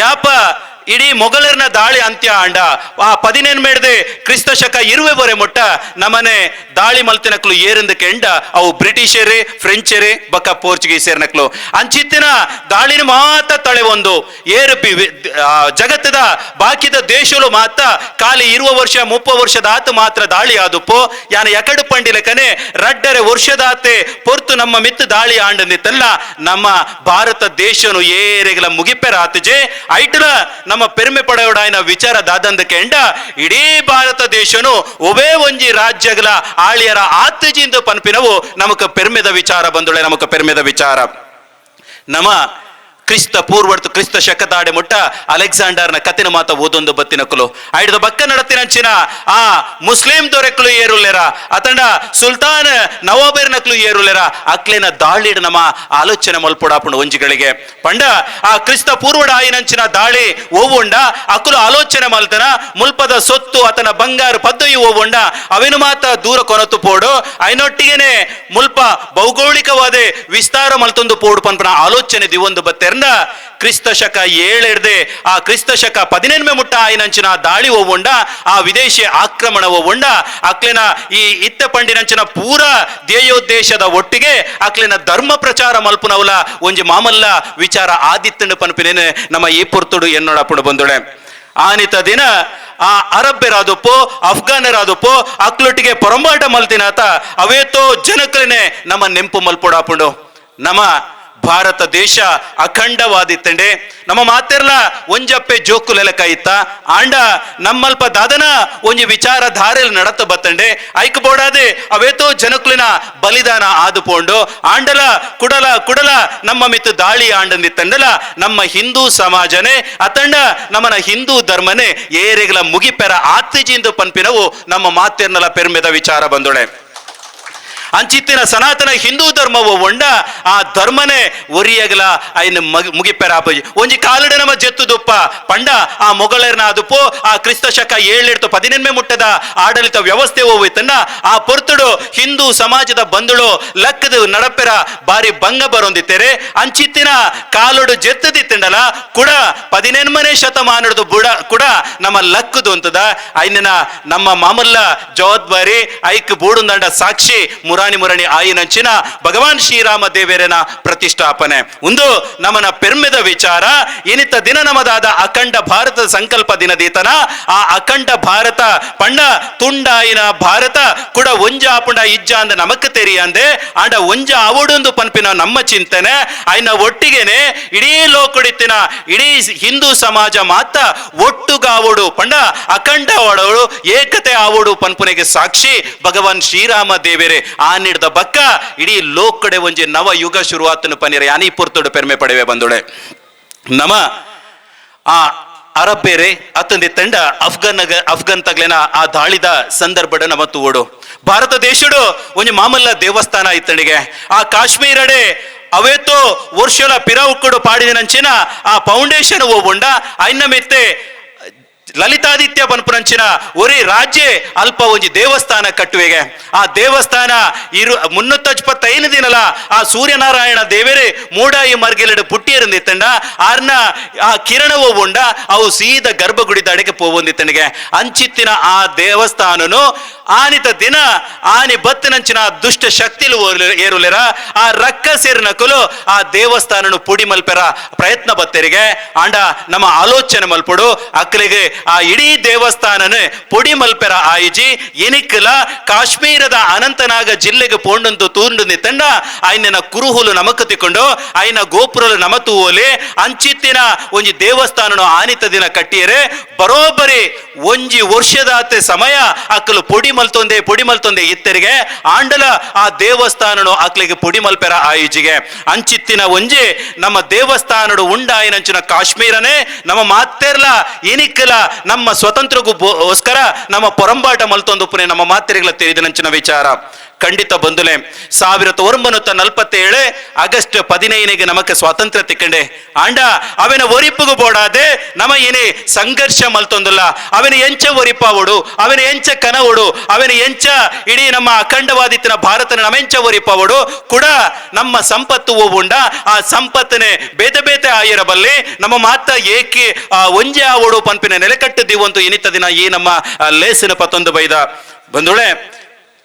ಯಾಪ ಇಡೀ ಮೊಘಲರ್ನ ದಾಳಿ ಅಂತ್ಯ ಆಂಡ ಆ 18 ಮೇಡ್ದೆ ಕ್ರಿಸ್ತ ಶಕ 20 ಮುಟ್ಟ ನಮ್ಮನೆ ದಾಳಿ ಮಲ್ತಿನಕ್ಲು ಏರಿಂದ ಕೆಂಡ ಅವು ಬ್ರಿಟಿಷರೇ ಫ್ರೆಂಚರೇ ಬಕ್ಕ ಪೋರ್ಚುಗೀಸೇರ್ ನಕ್ಲು ಅಂಚಿತ್ತಿನ ದಾಳಿನ ಮಾತ ತಳೆ ಒಂದು ಏರು ಜಗತ್ತದ ಬಾಕಿದ ದೇಶಲು ಮಾತ ಖಾಲಿ 20 ವರ್ಷ 30 ವರ್ಷದ ಆತ ಮಾತ್ರ ದಾಳಿ ಆದುಪ್ಪೋ ಯಾನ ಎಕಡು ಪಂಡಿಲಕನೆ 2.5 ವರ್ಷದಾತೆ ಪೊರ್ತು ನಮ್ಮ ಮಿತ್ತು ದಾಳಿ ಆಂಡಂದಿತ್ತಲ್ಲ ನಮ್ಮ ಭಾರತ ದೇಶನು ಏರೆಗಲ ಮುಗಿಪೆರಾತಜೆ ಐಟಲ ನಮ್ಮ ಪೆರ್ಮೆ ಪಡೆಯೋಡಾಯನ ವಿಚಾರ ದಾದಂದ ಕೆಂಡ ಇಡೀ ಭಾರತ ದೇಶನು ಒವೇ ಒಂಜಿ ರಾಜ್ಯಗಳ ಆಳಿಯರ ಆತಜಿಂದ ಪನ್ಪಿನವು ನಮಕ ಪೆರ್ಮೆದ ವಿಚಾರ ಬಂದುಳೆ ನಮಕ ಪೆರ್ಮೆದ ವಿಚಾರ. ನಮ್ಮ ಕ್ರಿಸ್ತ ಪೂರ್ವರ್ತು ಕ್ರಿಸ್ತ ಶಕದಾಡೆ ಮುಟ್ಟ ಅಲೆಕ್ಸಾಂಡರ್ನ ಕತಿನ ಮಾತ ಓದೊಂದು ಬತ್ತಿನಕುಲು ಐಡ್ದ ಬಕ್ಕ ನಡತಿನಂಚಿನ ಆ ಮುಸ್ಲಿಂ ದೊರೆಕ್ಲು ಏರುಲ್ಲೆರ ಅತಂಡ ಸುಲ್ತಾನ್ ನವಾಬೇರ್ನಕ್ಲು ಏರುಲ್ಲೆರ ಅಕ್ಲಿನ ದಾಳಿಡ್ ನಮ್ಮ ಆಲೋಚನೆ ಮಲ್ಪೊಡಾಪುಂಡು ಒಂಜಿಗಳಿಗೆ ಪಂಡ ಆ ಕ್ರಿಸ್ತ ಪೂರ್ವಡ ಆಯಿನಂಚಿನ ದಾಳಿ ಓವುಂಡ ಅಕುಲು ಆಲೋಚನೆ ಮಲ್ತನ ಮುಲ್ಪದ ಸೊತ್ತು ಆತನ ಬಂಗಾರು ಪದ್ದೊಯು ಓವುಂಡ ಅವಿನ ಮಾತ ದೂರ ಕೊನತು ಪೋಡು ಐನೊಟ್ಟಿಗೆನೆ ಮುಲ್ಪ ಭೌಗೋಳಿಕವಾದ ವಿಸ್ತಾರ ಮಲ್ತೊಂದು ಪೋಡು ಪನ್ಪನ ಆಲೋಚನೆ ದಿವೊಂದು ಬತ್ತೆರ್ನ ಕ್ರಿಸ್ತ ಶಕ 7 ಹಿಡ್ದೆ ಆ ಕ್ರಿಸ್ತ ಶಕ 18 ಮುಟ್ಟ ಆಯಿನಂಚಿನ ದಾಳಿ ಓವುಂಡ ಆ ವಿದೇಶಿ ಆಕ್ರಮಣ ಓವುಂಡ ಅಕ್ಲಿನ ಈ ಇತ್ತ ಪಂಡಿನಂಚಿನ ಪೂರ ಧ್ಯೇಯೋದ್ದೇಶದ ಒಟ್ಟಿಗೆ ಅಕ್ಲಿನ ಧರ್ಮ ಪ್ರಚಾರ ಮಲ್ಪುನವಲ ಒಂಜಿ ಮಾಮಲ್ಲ ವಿಚಾರ ಆದಿತ್ತಂಡು ಪನ್ಪಿನೇನೆ ನಮ್ಮ ಈ ಪೊರ್ತುಡು ಎನ್ನೋಡಪುಡು ಬಂದುಡೆ. ಆನಿತ ದಿನ ಆ ಅರಬ್ಬೆರಾದಪ್ಪೋ ಅಫ್ಘಾನರಾದಪ್ಪೋ ಅಕ್ಲೊಟ್ಟಿಗೆ ಪೊರಂಬಾಟ ಮಲ್ತಿನಾತ ಅವೇತೋ ಜನಕ್ಲನೆ ನಮ್ಮ ನೆಂಪು ಮಲ್ಪೊಡಾಪುಂಡು. ನಮ್ಮ Bharat ದೇಶ ಅಖಂಡವಾದಿತ್ತಂಡೆ. ನಮ್ಮ ಮಾತೆರ್ಲ ಒಂಜಪ್ಪೆ ಜೋಕುಲೆಲ ಕೈತ ಆಂಡ ನಮ್ಮಲ್ಪ ದಾದನ ಒಂಜಿ ವಿಚಾರ ಧಾರೆಲ್ ನಡತ ಬತ್ತಂಡೆ. ಐಕ್ ಬೋಡಾದೆ ಅವೇತೋ ಜನಕುಲಿನ ಬಲಿದಾನ ಆದು ಪೋಂಡು. ಆಂಡಲ ಕುಡಲ ಕುಡಲ ನಮ್ಮ ಮಿತ್ತು ದಾಳಿ ಆಂಡಂದಿತ್ತಂಡಲ ನಮ್ಮ ಹಿಂದೂ ಸಮಾಜನೇ ಅತಂಡ ನಮ್ಮನ ಹಿಂದೂ ಧರ್ಮನೇ ಏರೆಗಲ ಮುಗಿಪೆರ ಆತ್ಜಿಂದು ಪನ್ಪಿನವು ನಮ್ಮ ಮಾತೆರ್ನಲ ಪೆರ್ಮೆದ ವಿಚಾರ ಬಂದೊಳೆ. ಅಂಚಿತ್ತಿನ ಸನಾತನ ಹಿಂದೂ ಧರ್ಮವು ಒಂಡ ಆ ಧರ್ಮನೇ ಒರಿಯಗಲ ಐನ ಮುಗಿಪೆರ ಆಪಜಿ. ಒಂಜಿ ಕಾಲಡೆ ನಮ್ಮ ಜೆತ್ತು ದುಪ್ಪ ಪಂಡ ಆ ಮೊಘಲರ್ನ ಅದುಪೋ ಆ ಕ್ರಿಸ್ತ ಶಕ 7 18 ಮುಟ್ಟದ ಆಡಳಿತ ವ್ಯವಸ್ಥೆ ಹೋಯ್ತನ್ನ ಆ ಪೊರ್ತುಡು ಹಿಂದೂ ಸಮಾಜದ ಬಂಧುಳು ಲಕ್ಕದ ನಡಪೆರ ಬಾರಿ ಭಂಗ ಬರೊಂದಿತ್ತೇರೆ. ಅಂಚಿತ್ತಿನ ಕಾಲುಡು ಜೆತ್ತದಿತ್ತಂಡಲ ಕೂಡ 18ನೇ ಶತಮಾನದ ಬುಡ ಕೂಡ ನಮ್ಮ ಲಕ್ಕದು ಅಂತದ ಐನಿನ ನಮ್ಮ ಮಾಮಲ್ಲ ಜವಾಬ್ದಾರಿ. ಐಕ್ ಬೂಡುಂದಂಡ ಸಾಕ್ಷಿ ಮುರಾನಿ ಮುರಣಿ ಆಯಿನಂಚಿನ ಭಗವಾನ್ ಶ್ರೀರಾಮ ದೇವರನ ಪ್ರತಿಷ್ಠಾಪನೆ ಒಂದು ನಮನ ಪೆರ್ಮೆದ ವಿಚಾರ. ಇನಿತ ದಿನ ನಮದಾದ ಅಖಂಡ ಭಾರತದ ಸಂಕಲ್ಪ ದಿನದೀತನ ಆ ಅಖಂಡ ಭಾರತ ಪಂಡ ತುಂಡಾಯಿನ ಭಾರತ ಕೂಡ ಒಂಜ ಆಪುಂಡ ಇಜ್ಜ ಅಂದ ನಮಕ್ ತೆರಿಯಂದೆ, ಆಂಡ ಒಂಜ ಅವಡೊಂದು ಪನ್ಪಿನ ನಮ್ಮ ಚಿಂತನೆ. ಆಯ್ನ ಒಟ್ಟಿಗೆನೆ ಇಡೀ ಲೋಕಡಿತ್ತಿನ ಇಡೀ ಹಿಂದೂ ಸಮಾಜ ಮಾತ ಒಟ್ಟುಗಾವಡು ಪಂಡ ಅಖಂಡ ಆವಡು, ಏಕತೆ ಆವಡು ಪನ್ಪುನೆಗೆ ಸಾಕ್ಷಿ ಭಗವಾನ್ ಶ್ರೀರಾಮ ದೇವರೇ. ಆ ನೀಡ್ದ ಬಕ್ಕ ಇಡೀ ಲೋಕಡೆ ಒಂಜಿ ನವ ಯುಗ ಶುರುವಾತನು ಪನಿರ ಯಾನಿ ಪುರ್ತುಡು ಪೆರ್ಮೆ ಪಡೆವೆ ಬಂದುಳೆ. ನಮ ಆ ಅರಬ್ಬೇರೆ ಅತ್ತಂದಿ ತಂಡ ಅಫ್ಘನ್ ಅಫ್ಘನ್ ತಗ್ಲೆನ ಆ ದಾಳಿದ ಸಂದರ್ಭಡ ನಮ ತೂವಡು. ಭಾರತ ದೇಶಡು ಒಂಜಿ ಮಾಮಲ್ಲ ದೇವಸ್ಥಾನ ಇತ್ತಣಿಗೆ. ಆ ಕಾಶ್ಮೀರಡೆ ಅವೇತೋ ವರ್ಷಲ ಪಿರವುಕ್ಕಡು ಪಾಡಿದ ನಂಚಿನ ಆ ಫೌಂಡೇಶನ್ ಉಂಡ. ಐನ ಮೆತ್ತೆ ಲಲಿತಾದಿತ್ಯ ಪನ್ಪುನಂಚಿನ ಒರಿ ರಾಜ್ಯ ಅಲ್ಪ ಒಂಜಿ ದೇವಸ್ಥಾನ ಕಟ್ಟುವೆಗೆ. ಆ ದೇವಸ್ಥಾನ ಇರು 325 ದಿನಲ ಆ ಸೂರ್ಯನಾರಾಯಣ ದೇವರೇ ಮೂಡಾಯಿ ಮರ್ಗಿಲಡು ಪುಟ್ಟಿಯರಂದಿತ್ತಂಡ ಆರ್ನ ಆ ಕಿರಣವು ಉಂಡ ಅವು ಸೀದ ಗರ್ಭಗುಡಿ ಅಡೆಗೆ ಪೋವೊಂದಿತ್ತನಿಗೆ. ಅಂಚಿತ್ತಿನ ಆ ದೇವಸ್ಥಾನನು ಆನಿತ ದಿನ ಆನಿ ಬತ್ತಿನಂಚಿನ ದುಷ್ಟ ಶಕ್ತಿಲು ಏರುಲೆರ ಆ ರಕ್ಕ ಸೇರಿನಕುಲು ಆ ದೇವಸ್ಥಾನನು ಪುಡಿ ಮಲ್ಪೆರ ಪ್ರಯತ್ನ ಬತ್ತೆರಿಗೆ. ಆಂಡ ನಮ್ಮ ಆಲೋಚನೆ ಮಲ್ಪಡು, ಅಕ್ಕಲಿಗೆ ಆ ಇಡೀ ದೇವಸ್ಥಾನನೆ ಪೊಡಿ ಮಲ್ಪೆರ ಆಯಿಜಿ. ಎನಿಕ್ಕಲ ಕಾಶ್ಮೀರದ ಅನಂತನಾಗ ಜಿಲ್ಲೆಗೆ ಪೋಂಡಂತು ತೂಂಡು ನಿತ್ತಂಡ ಆಯ್ನ ಕುರುಹುಲು ನಮಕ್ ತಿಕ್ಕೊಂಡು ಆಯ್ನ ಗೋಪುರಲು ನಮ ತೂವಲೆ. ಅಂಚಿತ್ತಿನ ಒಂಜಿ ದೇವಸ್ಥಾನನು ಆನಿತ ದಿನ ಕಟ್ಟಿಯರೆ. ಬರೋಬ್ಬರಿ ಒಂಜಿ ವರ್ಷದಾತೆ ಸಮಯ ಅಕ್ಕಲು ಪೊಡಿ ಮಲ್ತೊಂದೆ ಪೊಡಿ ಮಲ್ತೊಂದೆ ಇತ್ತರಿಗೆ. ಆಂಡಲ ಆ ದೇವಸ್ಥಾನನು ಅಕ್ಲಿಗೆ ಪೊಡಿ ಮಲ್ಪೆರ ಆಯುಜಿಗೆ. ಅಂಚಿತ್ತಿನ ಒಂಜಿ ನಮ್ಮ ದೇವಸ್ಥಾನಡು ಉಂಡಾಯಿನಂಚಿನ ಕಾಶ್ಮೀರನೇ ನಮ್ಮ ಮಾತೆರ್ಲ ಎನಿಕ್ಕಲ ನಮ್ಮ ಸ್ವತಂತ್ರಗೋಸ್ಕರ ನಮ್ಮ ಪೊರಂಬಾಟ ಮಲ್ತೊಂದು ಪುನೆ ನಮ್ಮ ಮಾತೆರೆಗಳ ತಿಳಿದನಂಚಿನ ವಿಚಾರ ಖಂಡಿತ ಬಂದುಲೆ. 1947 ಆಗಸ್ಟ್ 15ಗೆ ನಮಕ್ಕೆ ಸ್ವಾತಂತ್ರ್ಯ ತಿಕ್ಕಂಡೆ. ಆಂಡ ಅವನ ಒರಿಪುಗು ಬೋಡಾದೆ ನಮ ಏನೇ ಸಂಘರ್ಷ ಮಲ್ತೊಂದುಲ್ಲ. ಅವನ ಎಂಚ ಒರಿಪಾವಡು, ಅವನ ಎಂಚ ಕನವಡು, ಅವನ ಎಂಚ ಇಡೀ ನಮ್ಮ ಅಖಂಡವಾದಿತ್ತಿನ ಭಾರತನ ನಮೆಂಚ ಒರಿಪಾವಡು ಕೂಡ ನಮ್ಮ ಸಂಪತ್ತು ಉಂಡ ಆ ಸಂಪತ್ತನೆ ಬೇತೆ ಬೇತೆ ಆಯಿರಬಲ್ಲಿ ನಮ್ಮ ಮಾತ ಏಕೆ ಆ ಒಂಜೆ ಆವಡು ಪನ್ಪಿನ ನೆಲೆಕಟ್ಟು ದಿವಂತು ಇನಿತ ದಿನ ಈ ನಮ್ಮ ಲೇಸಿನ ಪತ್ತೊಂದು ಬೈದ ಬಂದುಳೆ.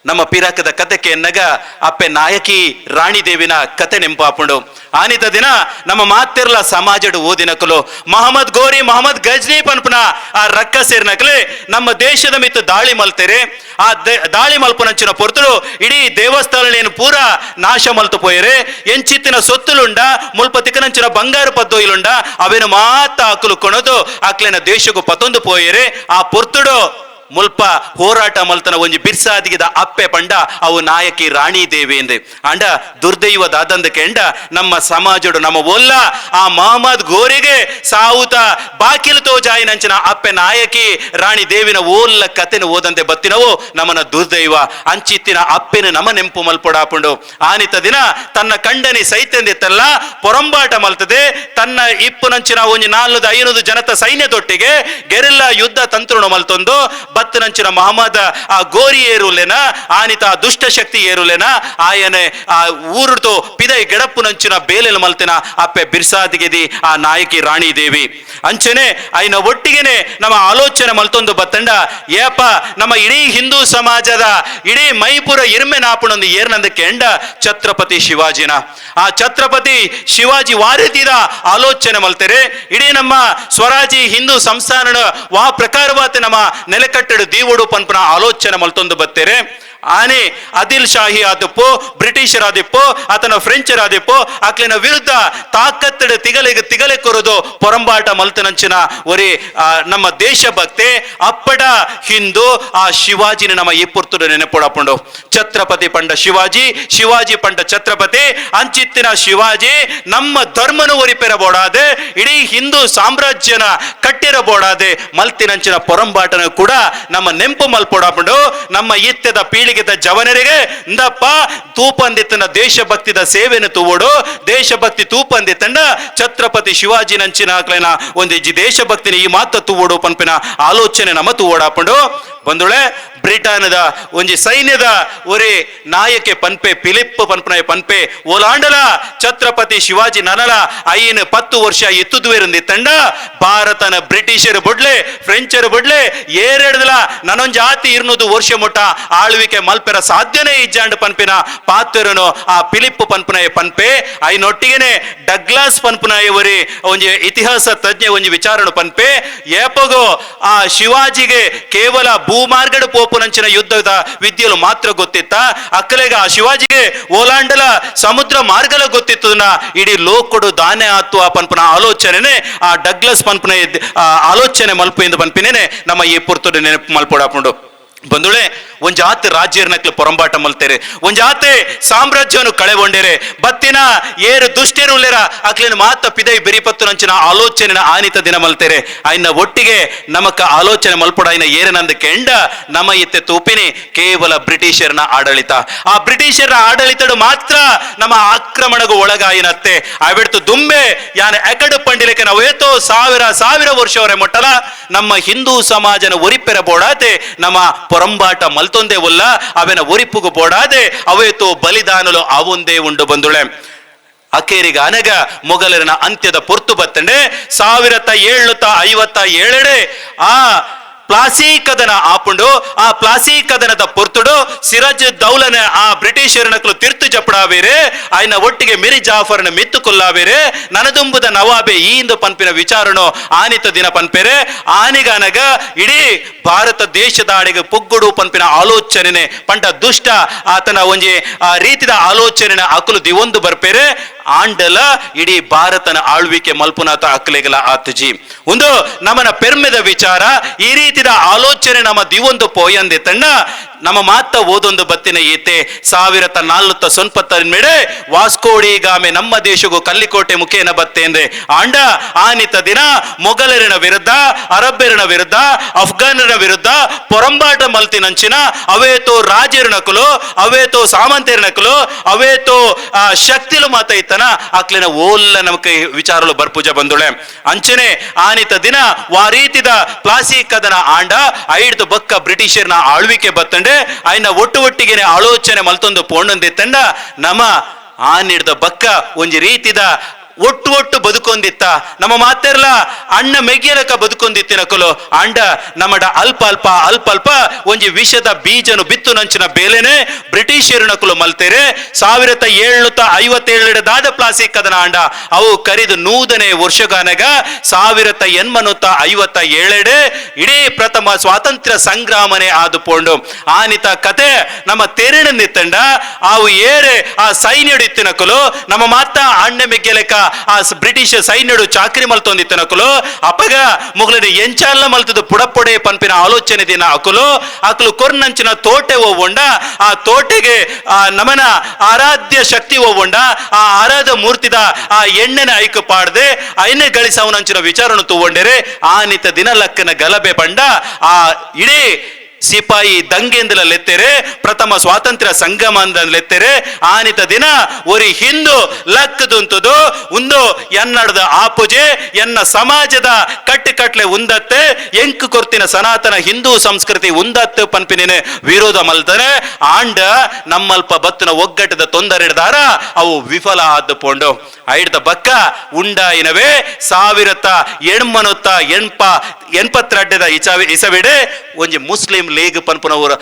ನಮ್ಮ ಪಿರಾಕದ ಕತೆಗೆ ಎನ್ನಗ ಅಪ್ಪೆ ನಾಯಕಿ ರಾಣಿ ದೇವಿನ ಕತೆ ನೆಂಪಾಪುಂಡು. ಆನಿತ ದಿನ ನಮ್ಮ ಮಾತಿರ್ಲ ಸಮಾಜಡು ಓದಿನಕಲು ಮಹಮ್ಮದ್ ಗೋರಿ, ಮಹಮ್ಮದ್ ಗಜ್ನಿ ಪನ್ಪುನ ಆ ರಕ್ಕ ಸೇರಿನಕಲೆ ನಮ್ಮ ದೇಶದ ಮಿತ್ತು ದಾಳಿ ಮಲ್ತೇರೆ. ಆ ದಾಳಿ ಮಲ್ಪುನಂಚಿನ ಪೊರ್ತುಡು ಇಡೀ ದೇವಸ್ಥಾನ ಪೂರ ನಾಶ ಮಲ್ತು ಪೋಯರೆ. ಎಂಚಿತ್ತಿನ ಸೊತ್ತುಲುಂಡ, ಮುಲ್ಪ ತಿಕ್ಕನಂಚಿನ ಬಂಗಾರು ಪದ್ದೊಯ್ಲುಂಡ ಅವೇನು ಮಾತ ಅಕಲು ಕೊಣದು ಅಕ್ಲೆನ ದೇಶಕ್ಕೂ ಪತೊಂದು ಪೋಯರೆ. ಆ ಪೊರ್ತುಡು ಮುಲ್ಪ ಹೋರಾಟ ಮಲ್ತನ ಒಂಜಿ ಬಿರ್ಸಾದಿಗಿದ ಅಪ್ಪೆ ಪಂಡ ಅವು ನಾಯಕಿ ರಾಣಿ ದೇವಿ ಎಂದೆ. ಅಂಡ ದುರ್ದೈವ ದಾದಂದ ಕೆಂಡ ನಮ್ಮ ಸಮಾಜಡು ನಮ್ಮ ಒಲ್ಲ ಆ ಮಹಮ್ಮದ್ ಗೋರಿಗೆ ಸಾವುತ ಬಾಕಿಲು ತೋಜಾಯಿನಂಚಿನ ಅಪ್ಪೆ ನಾಯಕಿ ರಾಣಿ ದೇವಿನ ಓಲ್ಲ ಕತೆನ ಓದಂತೆ ಬತ್ತಿನವು ನಮ್ಮನ ದುರ್ದೈವ. ಅಂಚಿತ್ತಿನ ಅಪ್ಪೆನ ನಮ ನೆಂಪು ಮಲ್ಪೊಡಾಪುಂಡು. ಆನಿತ ದಿನ ತನ್ನ ಕಂಡನಿ ಸೈತೆಂದಿತ್ತಲ್ಲ ಪೊರಂಬಾಟ ಮಲ್ತದೆ. ತನ್ನ ಇಪ್ಪುನಂಚಿನ ಒಂಜಿ 400 500 ಜನತ ಸೈನ್ಯದೊಟ್ಟಿಗೆ ಗೆರಿಲ್ಲ ಯುದ್ಧ ತಂತ್ರಣ ಮಲ್ತೊಂದು ಬತ್ತನಂಚಿನ ಮಹಮ್ಮದ ಆ ಗೋರಿ ಏರುಲೆನ, ಆನಿತ ಆ ದುಷ್ಟ ಶಕ್ತಿ ಏರುಲೆನ ಆಯನೆ ಆ ಊರುತು ಪಿದೈ ಗಡಪ್ಪುನಂಚಿನ ಬೇಲೆಲು ಮಲ್ತಿನ ಅಪ್ಪೆ ಬಿರ್ಸಾದಿಗೆದಿ ಆ ನಾಯಕಿ ರಾಣಿ ದೇವಿ. ಅಂಚನೆ ಆಯ್ನ ಒಟ್ಟಿಗೆನೆ ನಮ್ಮ ಆಲೋಚನೆ ಮಲ್ತೊಂದು ಬತ್ತಂಡ ಏಪ ನಮ್ಮ ಇಡೀ ಹಿಂದೂ ಸಮಾಜದ ಇಡೀ ಮೈಪುರ ಇರ್ಮೆ ನಾಪುಣೊಂದು ಏರ್ನಂದ ಕೆಂಡ ಛತ್ರಪತಿ ಶಿವಾಜಿನ. ಆ ಛತ್ರಪತಿ ಶಿವಾಜಿ ವಾರಿತಿದ ಆಲೋಚನೆ ಮಲ್ತೆರೆ. ಇಡೀ ನಮ್ಮ ಸ್ವರಾಜಿ ಹಿಂದೂ ಸಂಸ್ಥಾನ ವಾ ಪ್ರಕಾರವಾತ ನಮ್ಮ ನೆಲೆಕಟ್ಟಡು ದೀವುಡು ಪನ್ಪುನ ಆಲೋಚನೆ ಮಲ್ತೊಂದು ಬತ್ತೇರೆ. ಆನೆ ಆದಿಲ್ ಶಾಹಿ ಆದಿಪ್ಪು, ಬ್ರಿಟಿಷರ್ ಆದಿಪ್ಪು, ಆತನ ಫ್ರೆಂಚರ್ ಆದಿಪ್ಪು, ಅಕ್ಲಿನ ವಿರುದ್ಧ ತಾಕತ್ತಡ ತಿಗಲಿಗೆ ತಿಗಲೆ ಕೊರದು ಪೊರಂಬಾಟ ಮಲ್ತನಂಚಿನ ಒರಿ ನಮ್ಮ ದೇಶಭಕ್ತಿ ಅಪ್ಪಡ ಹಿಂದೂ ಆ ಶಿವಾಜಿನ ನಮ್ಮ ಈ ಪುರ್ತುಡು ನೆನಪೊಡಪುಂಡು. ಛತ್ರಪತಿ ಪಂಡ ಶಿವಾಜಿ, ಶಿವಾಜಿ ಪಂಡ ಛತ್ರಪತಿ. ಅಂಚಿತ್ತಿನ ಶಿವಾಜಿ ನಮ್ಮ ಧರ್ಮನು ಒರಿಪೆರಬೋಡಾದೆ, ಇಡೀ ಹಿಂದೂ ಸಾಮ್ರಾಜ್ಯನ ಕಟ್ಟಿರಬೋಡಾದೆ ಮಲ್ತಿನಂಚಿನ ಪೊರಂಬಾಟನ ಕೂಡ ನಮ್ಮ ನೆಂಪು ಮಲ್ಪೊಡಾಪುಂಡು. ನಮ್ಮ ಇತ್ಯದ ಪೀಳಿಗೆದ ಜವನರಿಗೆ ಇಂದಪ್ಪ ತೂಪಂದಿತ್ತನ ದೇಶಭಕ್ತಿದ ಸೇವೆನ ತೂವೋಡು, ದೇಶಭಕ್ತಿ ತೂಪಂದಿತ್ತಂಡ ಛತ್ರಪತಿ ಶಿವಾಜಿ ನಂಚಿನ ಆಕ್ಲೆನ ಒಂದಿಜ್ಜಿ ದೇಶಭಕ್ತಿನ ಈ ಮಾತ ತೂವೋಡು ಪನ್ಪಿನ ಆಲೋಚನೆ ನಮ್ಮ ತೂವೋಡಾಪುಂಡು. ಬಂದುಳೆ ಬ್ರಿಟನ್ದ ಒಂಜಿ ಸೈನ್ಯದ ಒರಿ ನಾಯಕೆ ಪನ್ಪೆ, ಫಿಲಿಪ್ ಪನ್ಪನ ಪನ್ಪೆ, ಓಲಾಂಡಲ ಛತ್ರಪತಿ ಶಿವಾಜಿ ನನಲ 5 10 ವರ್ಷ ಎತ್ತುದುವೆರಂದಿ ತಂಡ ಭಾರತನ ಬ್ರಿಟಿಷರು ಬುಡ್ಲೆ ಫ್ರೆಂಚರು ಬುಡ್ಲೆ ಏರೆಡ್ದಲ ನನೊಂಜಿ ಆತಿ 200 ವರ್ಷ ಮುಟ್ಟ ಆಳ್ವಿಕೆ ಮಲ್ಪೆರ ಸಾಧ್ಯನೇ ಇಜ್ಜಾಂಡ್ ಪನ್ಪಿನ ಪಾತ್ರನು ಆ ಫಿಲಿಪ್ ಪನ್ಪನಾಯ ಪನ್ಪೆ. ಐನೊಟ್ಟಿಗೆನೆ ಡಗ್ಲಾಸ್ ಪನ್ಪನಾಯ ಒರಿ ಒಂಜಿ ಇತಿಹಾಸ ತಜ್ಞ ಒಂಜಿ ವಿಚಾರಣೆ ಪನ್ಪೆ, ಏಪಗೋ ಆ ಶಿವಾಜಿಗೆ ಕೇವಲ ಭೂಮಾರ್ಗಡ ಪೋಪುನಂಚಿನ ಯುದ್ಧದ ವಿದ್ಯೆಲು ಮಾತ್ರ ಗೊತ್ತಿತ್ತ, ಅಕ್ಕಲೆಗ ಆ ಶಿವಾಜಿಗೆ ಓಲಾಂಡಲ ಸಮುದ್ರ ಮಾರ್ಗಲ ಗೊತ್ತಿತ್ತು, ಇಡೀ ಲೋಕಡು ದಾನೆ ಆತು ಆ ಪನ್ಪನ ಆಲೋಚನೆನೆ ಆ ಡಗ್ಲಸ್ ಪನ್ಪನ ಆಲೋಚನೆ ಮಲ್ಪು ಎಂದು ಪನ್ಪಿನೇನೆ ನಮ್ಮ ಈ ಪುರ್ತುಡು ನೆನಪು ಮಲ್ಪೊಡಾಪುಂಡು. ಬಂದುಳೆ ಒಂಜಾತೆ ರಾಜ್ಯರ್ನಕ್ಲು ಪೊರಂಬಾಟ ಮಲ್ತೇರೆ, ಒಂಜಾತೆ ಸಾಮ್ರಾಜ್ಯವನ್ನು ಕಳೆಗೊಂಡೇರೆ, ಬತ್ತಿನ ಏರು ದುಷ್ಟೇರುಲ್ಲೇರ ಅಕ್ಲಿನ ಮಾತ ಪಿದೈ ಬೆರಿಪತ್ತು ನಂಚಿನ ಆಲೋಚನೆ ಆನಿತ ದಿನ ಮಲ್ತೇರೆ. ಆಯ್ನ ಒಟ್ಟಿಗೆ ನಮಕ ಆಲೋಚನೆ ಮಲ್ಪೊಡ ಆಯ್ನ ಏರನಂದ ಕೆಂಡ ನಮ್ಮ ಇತ್ತೆ ತೂಪಿನಿ ಕೇವಲ ಬ್ರಿಟಿಷರ್ನ ಆಡಳಿತ. ಆ ಬ್ರಿಟಿಷರ ಆಡಳಿತಡು ಮಾತ್ರ ನಮ್ಮ ಆಕ್ರಮಣಗೂ ಒಳಗಾಯಿನತ್ತೆ. ಆಬಿಡ್ತು ದುಂಬೆ ಯಾನ ಎಕಡು ಪಂಡಿಲಕ್ಕೆ ನಾವು ಏತೋ ಸಾವಿರ ಸಾವಿರ ವರ್ಷವರೆ ಮೊಟ್ಟಲ ನಮ್ಮ ಹಿಂದೂ ಸಮಾಜನ ಒರಿಪೆರ ಬೋಡಾತೆ ನಮ್ಮ ಪೊರಂಬಾಟ ಮಲ್ತೊಂದೇ ಉಲ್ಲ, ಅವೆನ ಒರಿಪುಗು ಬೋಡಾದೆ ಅವೇತೋ ಬಲಿದಾನಲು ಅವೊಂದೇ ಉಂಡು ಬಂದುಳೆ. ಅಕೇರಿಗ ಅನಗ ಮೊಘಲರನ ಅಂತ್ಯದ ಪೊರ್ತು ಬತ್ತಂಡೆ 1757 ಆ ಪ್ಲಾಸಿ ಕದನ ಆಪುಂಡು. ಆ ಪ್ಲಾಸಿ ಕದನದ ಪೊರ್ತುಡು ಸಿರಾಜ್ ದೌಲನ ಆ ಬ್ರಿಟಿಷರನಕಲು ತಿರ್ತು ಜಪಡಾವೇರೆ, ಆಯ್ನ ಒಟ್ಟಿಗೆ ಮಿರಿ ಜಾಫರ್ನ ಮಿತ್ತು ಕೊಲ್ಲಾವೇರೆ, ನನದುಂಬುದ ನವಾಬೆ ಈಂದು ಪನ್ಪಿನ ವಿಚಾರಣೋ ಆನಿತ ದಿನ ಪನ್ಪೆರೆ. ಆನಿಗನಗ ಇಡೀ ಭಾರತ ದೇಶದ ಅಡಿಗೆ ಪುಗ್ಗುಡು ಪನ್ಪಿನ ಆಲೋಚನೆ ಪಂಡ ದುಷ್ಟ ಆತನ ಒಂಜಿ ಆ ರೀತಿದ ಆಲೋಚನೆ ಅಕಲು ದಿವೊಂದು ಬರ್ಪೇರೆ. ಆಂಡಲ ಇಡೀ ಭಾರತನ ಆಳ್ವಿಕೆ ಮಲ್ಪುನಾತ ಅಕ್ಲೆಗಲ ಆತಜಿ. ಒಂದು ನಮನ ಪೆರ್ಮೆದ ವಿಚಾರ ಈ ರೀತಿದ ಆಲೋಚನೆ ನಮ್ಮ ದಿವೊಂದು ಪೋಯಂದೆ ತಣ್ಣ ನಮ್ಮ ಮಾತ ಓದೊಂದು ಬತ್ತಿನ ಈತೆ 1409 ಮೇಡೆ ವಾಸ್ಕೋಡಿ ಗಾಮೆ ನಮ್ಮ ದೇಶಗೂ ಕಲ್ಲಿಕೋಟೆ ಮುಖೇನ ಬತ್ತೇಂದ್ರೆ ಆಂಡ ಆನಿತ ದಿನ ಮೊಘಲರಿನ ವಿರುದ್ಧ, ಅರಬ್ಬೆರನ ವಿರುದ್ಧ, ಅಫ್ಘಾನರ ವಿರುದ್ಧ ಪೊರಂಬಾಟ ಮಲ್ತಿನಂಚಿನ ಅವೇತೋ ರಾಜರನಕುಲು, ಅವೇತೋ ಸಾಮಂತರನಕುಲು, ಅವೇತೋ ಶಕ್ತಿಲು ಮಾತ ಇತ್ತನ ಅಕ್ಲಿನ ಓಲ್ಲ ನಮಕ್ ವಿಚಾರಲು ಬರ್ಪೂಜ ಬಂದುಳೆ. ಅಂಚನೆ ಆನಿತ ದಿನ ವಾರೀತಿದ ಪ್ಲಾಸಿ ಕದನ ಆಂಡ ಐಡ್ದು ಬಕ್ಕ ಬ್ರಿಟಿಷರ್ನ ಆಳ್ವಿಕೆ ಬತ್ತಂಡೆ ಆಯ್ನ ಒಟ್ಟು ಒಟ್ಟಿಗೆ ಆಲೋಚನೆ ಮಲ್ತೊಂದು ಪೋಂಡೊಂದಿತ್ತಂಡ ನಮ್ಮ ಆನಿಡ್ದ ಬಕ್ಕ ಒಂಜಿ ರೀತಿದ ಒಟ್ಟು ಒಟ್ಟು ಬದುಕೊಂದಿತ್ತ ನಮ್ಮ ಮಾತೆರ್ಲ ಅಣ್ಣ ಮೆಗ್ಯಲಕ ಬದುಕೊಂದಿತ್ತಿನಕಲು. ಅಂಡ ನಮ್ಮಡ ಅಲ್ಪ ಅಲ್ಪ ಅಲ್ಪ ಅಲ್ಪ ಒಂಜಿ ವಿಷದ ಬೀಜನು ಬಿತ್ತು ನಂಚಿನ ಬೇಲೆನೆ ಬ್ರಿಟಿಷರು ನಕಲು ಮಲ್ತೇರೆ. 1757 ದಾದ ಪ್ಲಾಸಿ ಕದನ ಅಂಡ ಅವು ಕರಿದು 100ನೇ ವರ್ಷಗಾನಗ 1857 ಇಡೀ ಪ್ರಥಮ ಸ್ವಾತಂತ್ರ್ಯ ಸಂಗ್ರಾಮನೆ ಆದು ಪೋಂಡು. ಆನಿತ ಕತೆ ನಮ್ಮ ತೆರಣ ನಿತ್ತಂಡ ಅವು ಏರೆ ಆ ಸೈನ್ಯಡು ಇತ್ತಿನಕಲು ನಮ್ಮ ಮಾತ ಅಣ್ಣ ಮೆಗ್ಯಲೆಕ ಆ ಬ್ರಿಟಿಷ್ ಸೈನ್ಯಡು ಚಾಕ್ರಿ ಮಲ್ತೊಂದಿತ್ತನಕುಲು. ಅಪಗ ಮುಗ್ಲನ ಎಂಚಾಲ ಮಲ್ತದ ಪುಡಪೊಡೆ ಪನ್ಪಿನ ಆಲೋಚನೆ ದಿನ ಅಕುಲು ಅಕಲು ಕೊರ್ನಂಚಿನ ತೋಟೆ ಒವ್ವುಂಡ ಆ ತೋಟೆಗೆ ಆ ನಮನ ಆರಾಧ್ಯ ಶಕ್ತಿ ಒವ್ವುಂಡ ಆ ಆರಾಧ್ಯ ಮೂರ್ತಿದ ಆ ಎಣ್ಣೆನ ಐಕು ಪಾಡ್ದೆ ಐನೆ ಗಳಿಸವನಂಚಿನ ವಿಚಾರನು ತೂವೊಂಡೆರೆ. ಆನಿತ ದಿನ ಲಕ್ಕನ ಗಲಭೆ ಪಂಡ ಆ ಇಡೀ ಸಿಪಾಯಿ ದಂಗೆಂದಲ ಲೆತ್ತೆರೆ, ಪ್ರಥಮ ಸ್ವಾತಂತ್ರ್ಯ ಸಂಗಮ ಲೆತ್ತೆರೆ. ಆನಿತ ದಿನ ಒರಿ ಹಿಂದೂ ಲಕ್ಕದುಂತುದು ಉಂದು ಎನ್ನಡದ ಆಪುಜೆ ಎನ್ನ ಸಮಾಜದ ಕಟ್ಟುಕಟ್ಲೆ ಉಂದತ್ತೆ ಎಂಕು ಕೊರ್ತಿನ ಸನಾತನ ಹಿಂದೂ ಸಂಸ್ಕೃತಿ ಉಂದತ್ತು ಪನ್ಪಿನೇನೆ ವಿರೋಧ ಮಲ್ತನೆ. ಆಂಡ ನಮ್ಮಲ್ಪ ಬತ್ತಿನ ಒಗ್ಗಟ್ಟದ ತೊಂದರೆ ಹಿಡ್ದಾರ ಅವು ವಿಫಲ ಆದ ಪೋಂಡು. ಐಡ್ದ ಬಕ್ಕ ಉಂಡಾಯಿನವೇ 1882 ಇಸವಿಡೆ ಒಂಜಿ ಮುಸ್ಲಿಂ League ಪನ್ಪುನವರು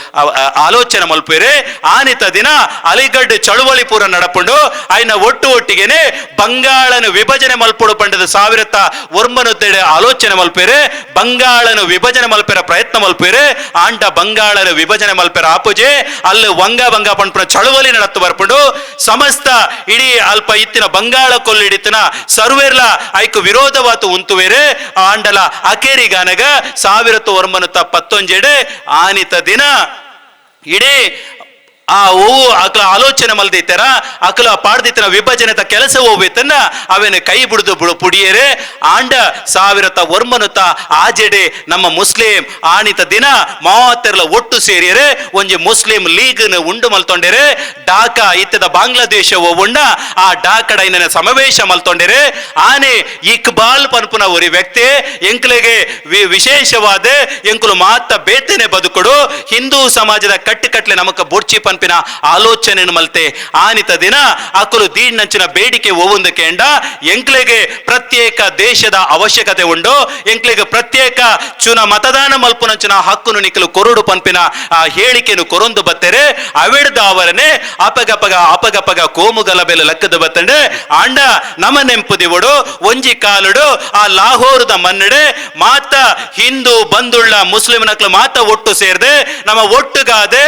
ಆಲೋಚನೆ ಮಲ್ಪೇರೆ. ಆನಿತ ದಿನ ಅಲಿಗಡ್ ಚಳುವಳಿ ಪೂರ ನಡಪುಂಡು. ಆಯ್ನ ಒಟ್ಟು ಒಟ್ಟಿಗೆನೆ ಬಂಗಾಳನ ವಿಭಜನೆ ಮಲ್ಪುಡು ಪಂಡದ 1909 ಆಲೋಚನೆ ಮಲ್ಪೇರೆ. ಬಂಗಾಳನ ವಿಭಜನೆ ಮಲ್ಪೆರ ಪ್ರಯತ್ನ ಮಲ್ಪೇರೆ. ಆಂಡ ಬಂಗಾಳನ ವಿಭಜನೆ ಮಲ್ಪೆರ ಆಪುಜೆ ಅಲ್ಲಿ ವಂಗ ಬಂಗ ಪನ್ಪುನ ಚಳುವಳಿ ನಡತ್ತು ಬರ್ಪುಂಡು. ಸಮಸ್ತ ಇಡೀ ಅಲ್ಪ ಇತ್ತಿನ ಬಂಗಾಳ ಕೊಲ್ಲಿಡಿತ್ತಿನ ಸರ್ವೇರ್ಲ ಐಕು ವಿರೋಧವಾತು ಉಂತುವೇರೆ. ಆಂಡಲ ಅಕೇರಿಗಾನಗ 1911 ಆನಿತ ದಿನ ಇಡೀ ಆ ಓವು ಅಕ್ಲ ಆಲೋಚನೆ ಮಲ್ದಿತ್ತಾರ ಅಕ್ಲ ಪಾಡ್ದಿತ್ತಿನ ವಿಭಜನೆತ ಕೆಲಸ ಹೋಗ್ಬೇತನ್ನ ಅವೇನು ಕೈ ಬಿಡುದು ಪುಡಿಯೇರೆ. ಆಂಡ 1906 ನಮ್ಮ ಮುಸ್ಲಿಂ ಆನಿತ ದಿನ ಮಾತೆರ್ಲ ಒಟ್ಟು ಸೇರಿಯರೆ ಒಂಜಿ ಮುಸ್ಲಿಂ ಲೀಗ್ ಉಂಡು ಮಲ್ತೊಂಡೆರೆ. ಡಾಕಾ ಇತ್ತದ ಬಾಂಗ್ಲಾದೇಶ ಉಂಡ ಆ ಡಾಕಡ ಸಮಾವೇಶ ಮಲ್ತೊಂಡೆರೆ. ಆನೆ ಇಕ್ಬಾಲ್ ಪನ್ಪುನ ಒರಿ ವ್ಯಕ್ತಿ ಎಂಕ್ಲೆಗೆ ವಿಶೇಷವಾದ ಎಂಕುಲು ಮಾತ ಬೇತನೆ ಬದುಕುಡು ಹಿಂದೂ ಸಮಾಜದ ಕಟ್ಟುಕಟ್ಲೆ ನಮಕ ಬೊಡ್ಚಿ ಪನ್ಪಿನ ಆಲೋಚನೆ ಮಲ್ತೆ. ಆನಿತ ದಿನ ಅಕುಲು ದೀಡ್ನಂಚಿನ ಬೇಡಿಕೆ ಓವೊಂದು ಕೇಂಡ ಎಂಕ್ಲೆಗೆ ಪ್ರತ್ಯೇಕ ದೇಶದ ಅವಶ್ಯಕತೆ ಉಂಡು, ಎಂಕ್ಲೆಗೆ ಪ್ರತ್ಯೇಕ ಚುನ ಮತದಾನ ಮಲ್ಪುನಂಚಿನ ಹಕ್ಕುನು ನಿಕ್ಕಲು ಕೊರುಡು ಪನ್ಪಿನ ಆ ಹೇಳಿಕೆನು ಕೊರೊಂದು ಬತ್ತೆರೆ. ಅವೆಡ್ದ ಅವರನೆ ಅಪಗಪಗ ಅಪಗಪಗ ಕೋಮುಗಲಬೆಲೆ ಲಕ್ಕದ ಬತ್ತಂಡೆ. ಆಂಡ ನಮ ನೆಂಪುದಿವಡು ಒಂಜಿ ಕಾಲುಡು ಆ ಲಾಹೋರದ ಮನ್ನಡೆ ಮಾತ ಹಿಂದೂ ಬಂದುಳ್ಳ ಮುಸ್ಲಿಂ ನಕ್ಲು ಮಾತ ಒಟ್ಟು ಸೇರ್ದೆ ನಮ್ಮ ಒಟ್ಟುಗಾದೆ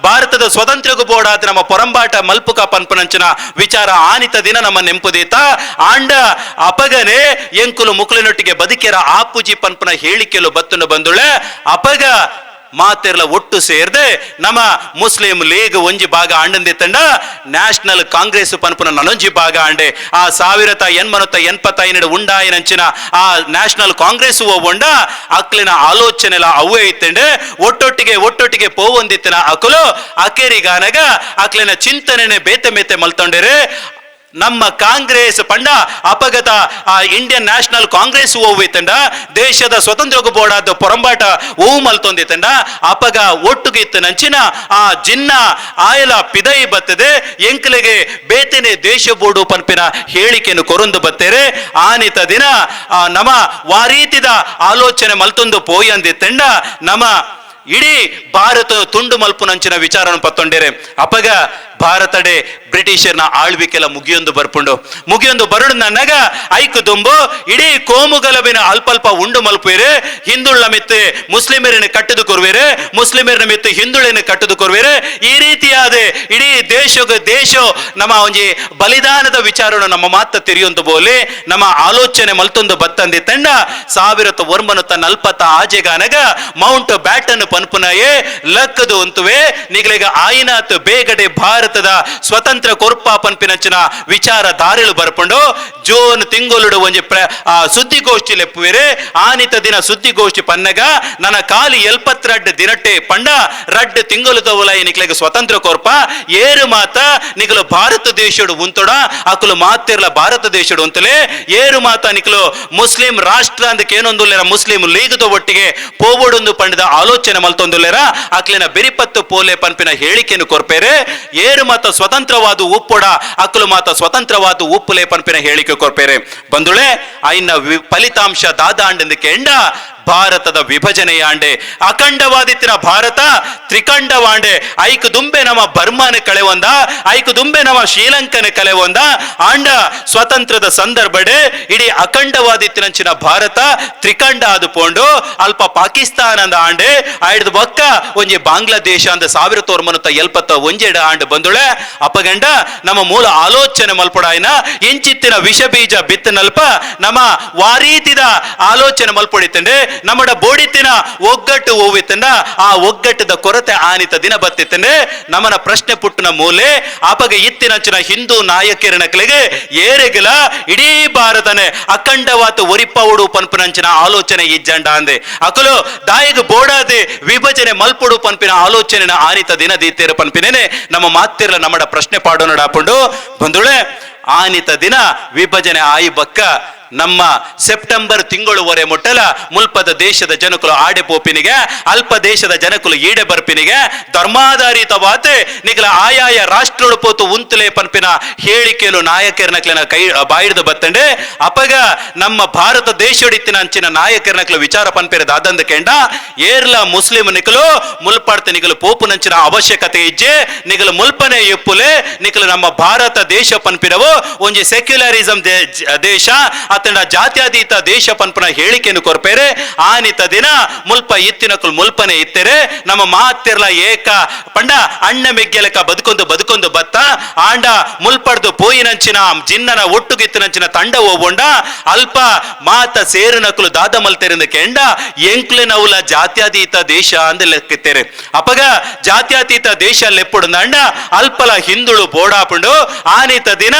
ಭಾರತದ ಸ್ವತಂತ್ರಗೂ ಬೋಡಾದ ನಮ್ಮ ಪೊರಂಬಾಟ ಮಲ್ಪುಕ ಪನ್ಪನಂಚಿನ ವಿಚಾರ ಆನಿತ ದಿನ ನಮ್ಮ ನೆಂಪುದೀತ. ಆಂಡ ಅಪಗನೆ ಎಂಕುಲು ಮುಕ್ಲಿನೊಟ್ಟಿಗೆ ಬದುಕೆರ ಆಪುಜಿ ಪನ್ಪನ ಹೇಳಿಕೆಲು ಬತ್ತುಂಡು ಬಂದುಳೆ. ಅಪಗ ಮಾತೆರ್ಲ ಒಟ್ಟು ಸೇರ್ದೆ ನಮ್ಮ ಮುಸ್ಲಿಂ ಲೀಗ್ ಒಂಜಿ ಭಾಗ ಆಂಡಂದಿತ್ತಂಡ ನ್ಯಾಷನಲ್ ಕಾಂಗ್ರೆಸ್ ಪನ್ಪುನ ನನೊಂಜಿ ಭಾಗ ಆಂಡೆ. ಆ 1885 ಉಂಡಾಯಿನಂಚಿನ ಆ ನ್ಯಾಷನಲ್ ಕಾಂಗ್ರೆಸ್ ಉಂಡ ಅಕ್ಲಿನ ಆಲೋಚನೆಲ ಅವೇ ಇತ್ತಂಡೆ. ಒಟ್ಟೊಟ್ಟಿಗೆ ಒಟ್ಟೊಟ್ಟಿಗೆ ಪೋವೊಂದಿತ್ತಿನ ಅಕುಲು ಅಕೇರಿಗಾನಗ ಅಕ್ಲಿನ ಚಿಂತನೆ ಬೇತೆ ಮೇತೆ ಮಲ್ತೊಂಡೆರೆ. ನಮ್ಮ ಕಾಂಗ್ರೆಸ್ ಪಂಡ ಅಪಗತ ಆ ಇಂಡಿಯನ್ ನ್ಯಾಷನಲ್ ಕಾಂಗ್ರೆಸ್ ಓವಿತ್ತಂಡ ದೇಶದ ಸ್ವತಂತ್ರಕ್ಕೂ ಬೋಡಾದ ಪೊರಂಬಾಟ ಓವು ಮಲ್ತೊಂದಿತ್ತಂಡ ಅಪಗ ಒಟ್ಟುಗಿತ್ತು ನಂಚಿನ ಆ ಜಿನ್ನ ಆಯಲ ಪಿದೈ ಬತ್ತದೆ ಎಂಕ್ಲೆಗೆ ಬೇತನೆ ದೇಶ ಬೋಡು ಪನ್ಪಿನ ಹೇಳಿಕೆಯನ್ನು ಕೊರೊಂದು ಬತ್ತೇರೆ. ಆನಿತ ದಿನ ನಮ್ಮ ವಾರೀತಿದ ಆಲೋಚನೆ ಮಲ್ತೊಂದು ಪೋಯಂದಿತ್ತಂಡ ನಮ್ಮ ಇಡೀ ಭಾರತ ತುಂಡು ಮಲ್ಪುನಂಚಿನ ವಿಚಾರವನ್ನು ಪತ್ತೊಂಡೇರೆ. ಅಪಗ ಭಾರತಡೆ ಬ್ರಿಟಿಷರ್ನ ಆಳ್ವಿಕೆಲ್ಲ ಮುಗಿಯೊಂದು ಬರ್ಪುಂಡು. ಮುಗಿಯೊಂದು ಬರುಣ ನಗ ಐಕು ದುಂಬು ಇಡೀ ಕೋಮುಗಲಬಿನ ಅಲ್ಪಲ್ಪ ಉಂಡು ಮಲ್ಪುವೇರೆ. ಹಿಂದುಳ್ಳ ಮಿತ್ತೆ ಮುಸ್ಲಿಮರನ್ನ ಕಟ್ಟದು ಕೊರುವೇರೆ, ಮುಸ್ಲಿಮರನ್ನ ಮಿತ್ತು ಹಿಂದುಳನ್ನು ಕಟ್ಟದು ಕೊರುವೇರೆ. ಈ ರೀತಿಯಾದ ಇಡೀ ದೇಶ ದೇಶ ನಮ್ಮ ಒಂಜಿ ಬಲಿದಾನದ ವಿಚಾರವನ್ನು ನಮ್ಮ ಮಾತ ತೆರೆಯೊಂದು ಬೋಲೆ ನಮ್ಮ ಆಲೋಚನೆ ಮಲ್ತೊಂದು ಬತ್ತಂದಿ ತಂಡ 1946 ಮೌಂಟ್ ಬ್ಯಾಟನ್ ಪನ್ಪುನಯೇ ಲಕ್ಕದು ಅಂತುವೆ ನಿಗಲಿಗ ಆಯಿನಾತ್ ಬೇಗಡೆ ಭಾರತದ ಸ್ವತಂತ್ರ ಕೊರ್ಪ ಪನ್ಪಿನಂಚಿನ ವಿಚಾರ ದಾರಿಳು ಬರ್ಪುಂಡು. ಜೂನ್ ತಿಂಗೊಲುಡು ಒಂಜಿ ಸುದ್ದಿಗೋಷ್ಠಿ ಲೆಪ್ಪುವೆರೆ. ಆನಿತ ದಿನ ಸುದ್ದಿಗೋಷ್ಠಿ ಪನ್ನಗ ನನ್ನ ಕಾಲಿ 72 ದಿನಟ್ಟೆ ಪಂಡ ರಡ್ಡು ತಿಂಗಳು ತೋವಲ ನಿಕ್ಲೆಗ್ ಸ್ವತಂತ್ರ ಕೊರ್ಪ ಏರು ಮಾತ ನಿಕಲು ಭಾರತ ದೇಶಡು ಉಂತೊಡ ಅಕುಲು ಮಾತಿರ್ಲ ಭಾರತ ದೇಶಡು ಉಂತಲೆ ಏರು ಮಾತ ನಿಕಲು ಮುಸ್ಲಿಂ ರಾಷ್ಟ್ರ ಅಂದಕ್ಕೇನೊಂದುಲ್ಲೇರ ಮುಸ್ಲಿಂ ಲೀಗ್ದ ಒಟ್ಟಿಗೆ ಪೋವೊಡೊಂದು ಪಂಡದ ಆಲೋಚನೆ ಮಲ್ತೊಂದುಲ್ಲೇರ ಅಕ್ಲಿನ ಬೆರಿಪತ್ತು ಪೋಲೆ ಪನ್ಪಿನ ಹೇಳಿಕೆಯನ್ನು ಕೊರ್ಪೇರೆ. ಏರು ಮಾತ ಸ್ವತಂತ್ರವಾದ ಉಪ್ಪೊಡ ಅಕಲು ಮಾತ ಸ್ವತಂತ್ರವಾದ ಉಪ್ಪುಲೆ ಪನ್ಪಿನ ಹೇಳಿಕೆ ಕೊರ್ಪೇರೆ. ಬಂದುಳೆ ಐನ ಫಲಿತಾಂಶ ದಾದಾಂಡಂದು ಕೆಂಡ ಭಾರತದ ವಿಭಜನೆಯಾಂಡೆ ಅಖಂಡವಾದಿತ್ತಿನ ಭಾರತ ತ್ರಿಖಂಡವಾಂಡೆ. ಐಕು ದುಂಬೆ ನಮ್ಮ ಬರ್ಮಾನ ಕಳೆವಂದ, ಐಕು ದುಂಬೆ ನಮ್ಮ ಶ್ರೀಲಂಕನ ಕಳೆವಂದ. ಆಂಡ ಸ್ವತಂತ್ರದ ಸಂದರ್ಭಡೆ ಇಡೀ ಅಖಂಡವಾದಿತ್ತಿನಂಚಿನ ಭಾರತ ತ್ರಿಖಂಡ ಅದು ಪೋಂಡು ಅಲ್ಪ ಪಾಕಿಸ್ತಾನ ಅಂದ ಆಂಡೆ ಆಯ್ದ ಬೊಕ್ಕ ಒಂಜಿ ಬಾಂಗ್ಲಾದೇಶ ಅಂದ 1971 ಆಂಡ್ ಬಂದುಳೆ. ಅಪಗಂಡ ನಮ್ಮ ಮೂಲ ಆಲೋಚನೆ ಮಲ್ಪೊಡಾಯ್ನ ಇಂಚಿತ್ತಿನ ವಿಷ ಬೀಜ ಬಿತ್ತನಲ್ಪ ನಮ್ಮ ವಾರೀತಿದ ಆಲೋಚನೆ ಮಲ್ಪೊಡಿತಂಡೆ ನಮ್ಮಡ ಬೋಡಿತ್ತಿನ ಒಗ್ಗಟ್ಟು ಹೂವಿತ್ತಂಡ ಆ ಒಗ್ಗಟ್ಟದ ಕೊರತೆ ಆನಿತ ದಿನ ಬತ್ತಿತ್ತಂಡೆ ನಮ್ಮನ ಪ್ರಶ್ನೆ ಪುಟ್ಟನ ಮೂಲೆ ಅಪಗ ಇತ್ತಿನಂಚಿನ ಹಿಂದೂ ನಾಯಕರನಕ್ಲೆಗೆ ಏರೆಗಿಲ ಇಡೀ ಭಾರತನೆ ಅಖಂಡವಾತ ಒರಿಪೌಡು ಪನ್ಪುನಂಚಿನ ಆಲೋಚನೆ ಇಜ್ಜಂಡ ಅಂದೆ ಅಕಲು ದಾಯಿಗೆ ಬೋಡಾದೆ ವಿಭಜನೆ ಮಲ್ಪುಡು ಪನ್ಪಿನ ಆಲೋಚನೆ ಆನಿತ ದಿನ ದೀತೇರ ಪನ್ಪಿನೇನೆ ನಮ್ಮ ಮಾತಿರ್ಲ ನಮ್ಮಡ ಪ್ರಶ್ನೆ ಪಾಡೋನಡಾಪುಂಡು. ಬಂದುಳೆ ಆನಿತ ದಿನ ವಿಭಜನೆ ಆಯಿ ಬಕ್ಕ ನಮ್ಮ ಸೆಪ್ಟೆಂಬರ್ ತಿಂಗಳುವರೆ ಮುಟ್ಟಲ ಮುಲ್ಪದ ದೇಶದ ಜನಕುಲು ಆಡೆ ಪೋಪಿನಿಗೆ, ಅಲ್ಪ ದೇಶದ ಜನಕುಲು ಈಡೆ ಬರ್ಪಿನಿಗೆ ಧರ್ಮಾಧಾರಿತವಾತೆ ನಿಗಲ ಆಯಾಯ ರಾಷ್ಟ್ರಳು ಪೋತು ಉಂತುಲೆ ಪನ್ಪಿನ ಹೇಳಿಕೆಲು ನಾಯಕರ್ನಕ್ಲೆನ ಕೈ ಬಾಯಿಡ್ದು ಬತ್ತಂಡೆ. ಅಪಗ ನಮ್ಮ ಭಾರತ ದೇಶಡಿತ್ತಿನ ಅಂಚಿನ ನಾಯಕರ್ನಕ್ಲು ವಿಚಾರ ಪನ್ಪಿರ ದಾದಂದ ಕೆಂಡ ಏರ್ಲ ಮುಸ್ಲಿಂ ನಿಕಲು ಮುಲ್ಪಡ್ತ ನಿಗಲು ಪೋಪುನಂಚಿನ ಅವಶ್ಯಕತೆ ಇಜ್ಜೆ, ನಿಗಲು ಮುಲ್ಪನೆ ಎಪ್ಪುಲೆ, ನಿಕಲು ನಮ್ಮ ಭಾರತ ದೇಶ ಪನ್ಪಿರವು ಒಂಜಿ ಸೆಕ್ಯುಲರಿಸಂ ದೇಶ ಅತಂಡ ಜಾತ್ಯತೀತ ದೇಶ ಪನ್ಪನ ಹೇಳಿಕೆಯನ್ನು ಕೊರ್ಪೇರೆ. ಆನಿತ ದಿನ ಮುಲ್ಪ ಇತ್ತಿನಕುಲು ಮುಲ್ಪನೆ ಇತ್ತೆರೆ ನಮ್ಮ ಮಾತಿರ್ಲ ಏಕ ಪಂಡ ಅಣ್ಣ ಮೆಗ್ಗೆಲಕ ಬದುಕೊಂದು ಬದುಕೊಂದು ಬತ್ತ ಆಂಡ ಮುಲ್ಪಡ್ದು ಪೋಯಿನಂಚಿನ ಜಿನ್ನನ ಒಟ್ಟುಗಿತ್ತಿನಂಚಿನ ತಂಡ ಓಬೊಂಡ ಅಲ್ಪ ಮಾತ ಸೇರುನಕುಲು ದಾದ ಮಲ್ತೆರಿಂದ ಕೆಂಡ ಎಂಕ್ಲೆನವುಲ ಜಾತ್ಯತೀತ ದೇಶ ಅಂದ ಲೆಕ್ಕಿತ್ತೇರೆ. ಅಪಗ ಜಾತ್ಯತೀತ ದೇಶ ಲೆಪ್ಪುಡು ಅಲ್ಪಲ ಹಿಂದುಳು ಬೋಡಾಪುಂಡು. ಆನಿತ ದಿನ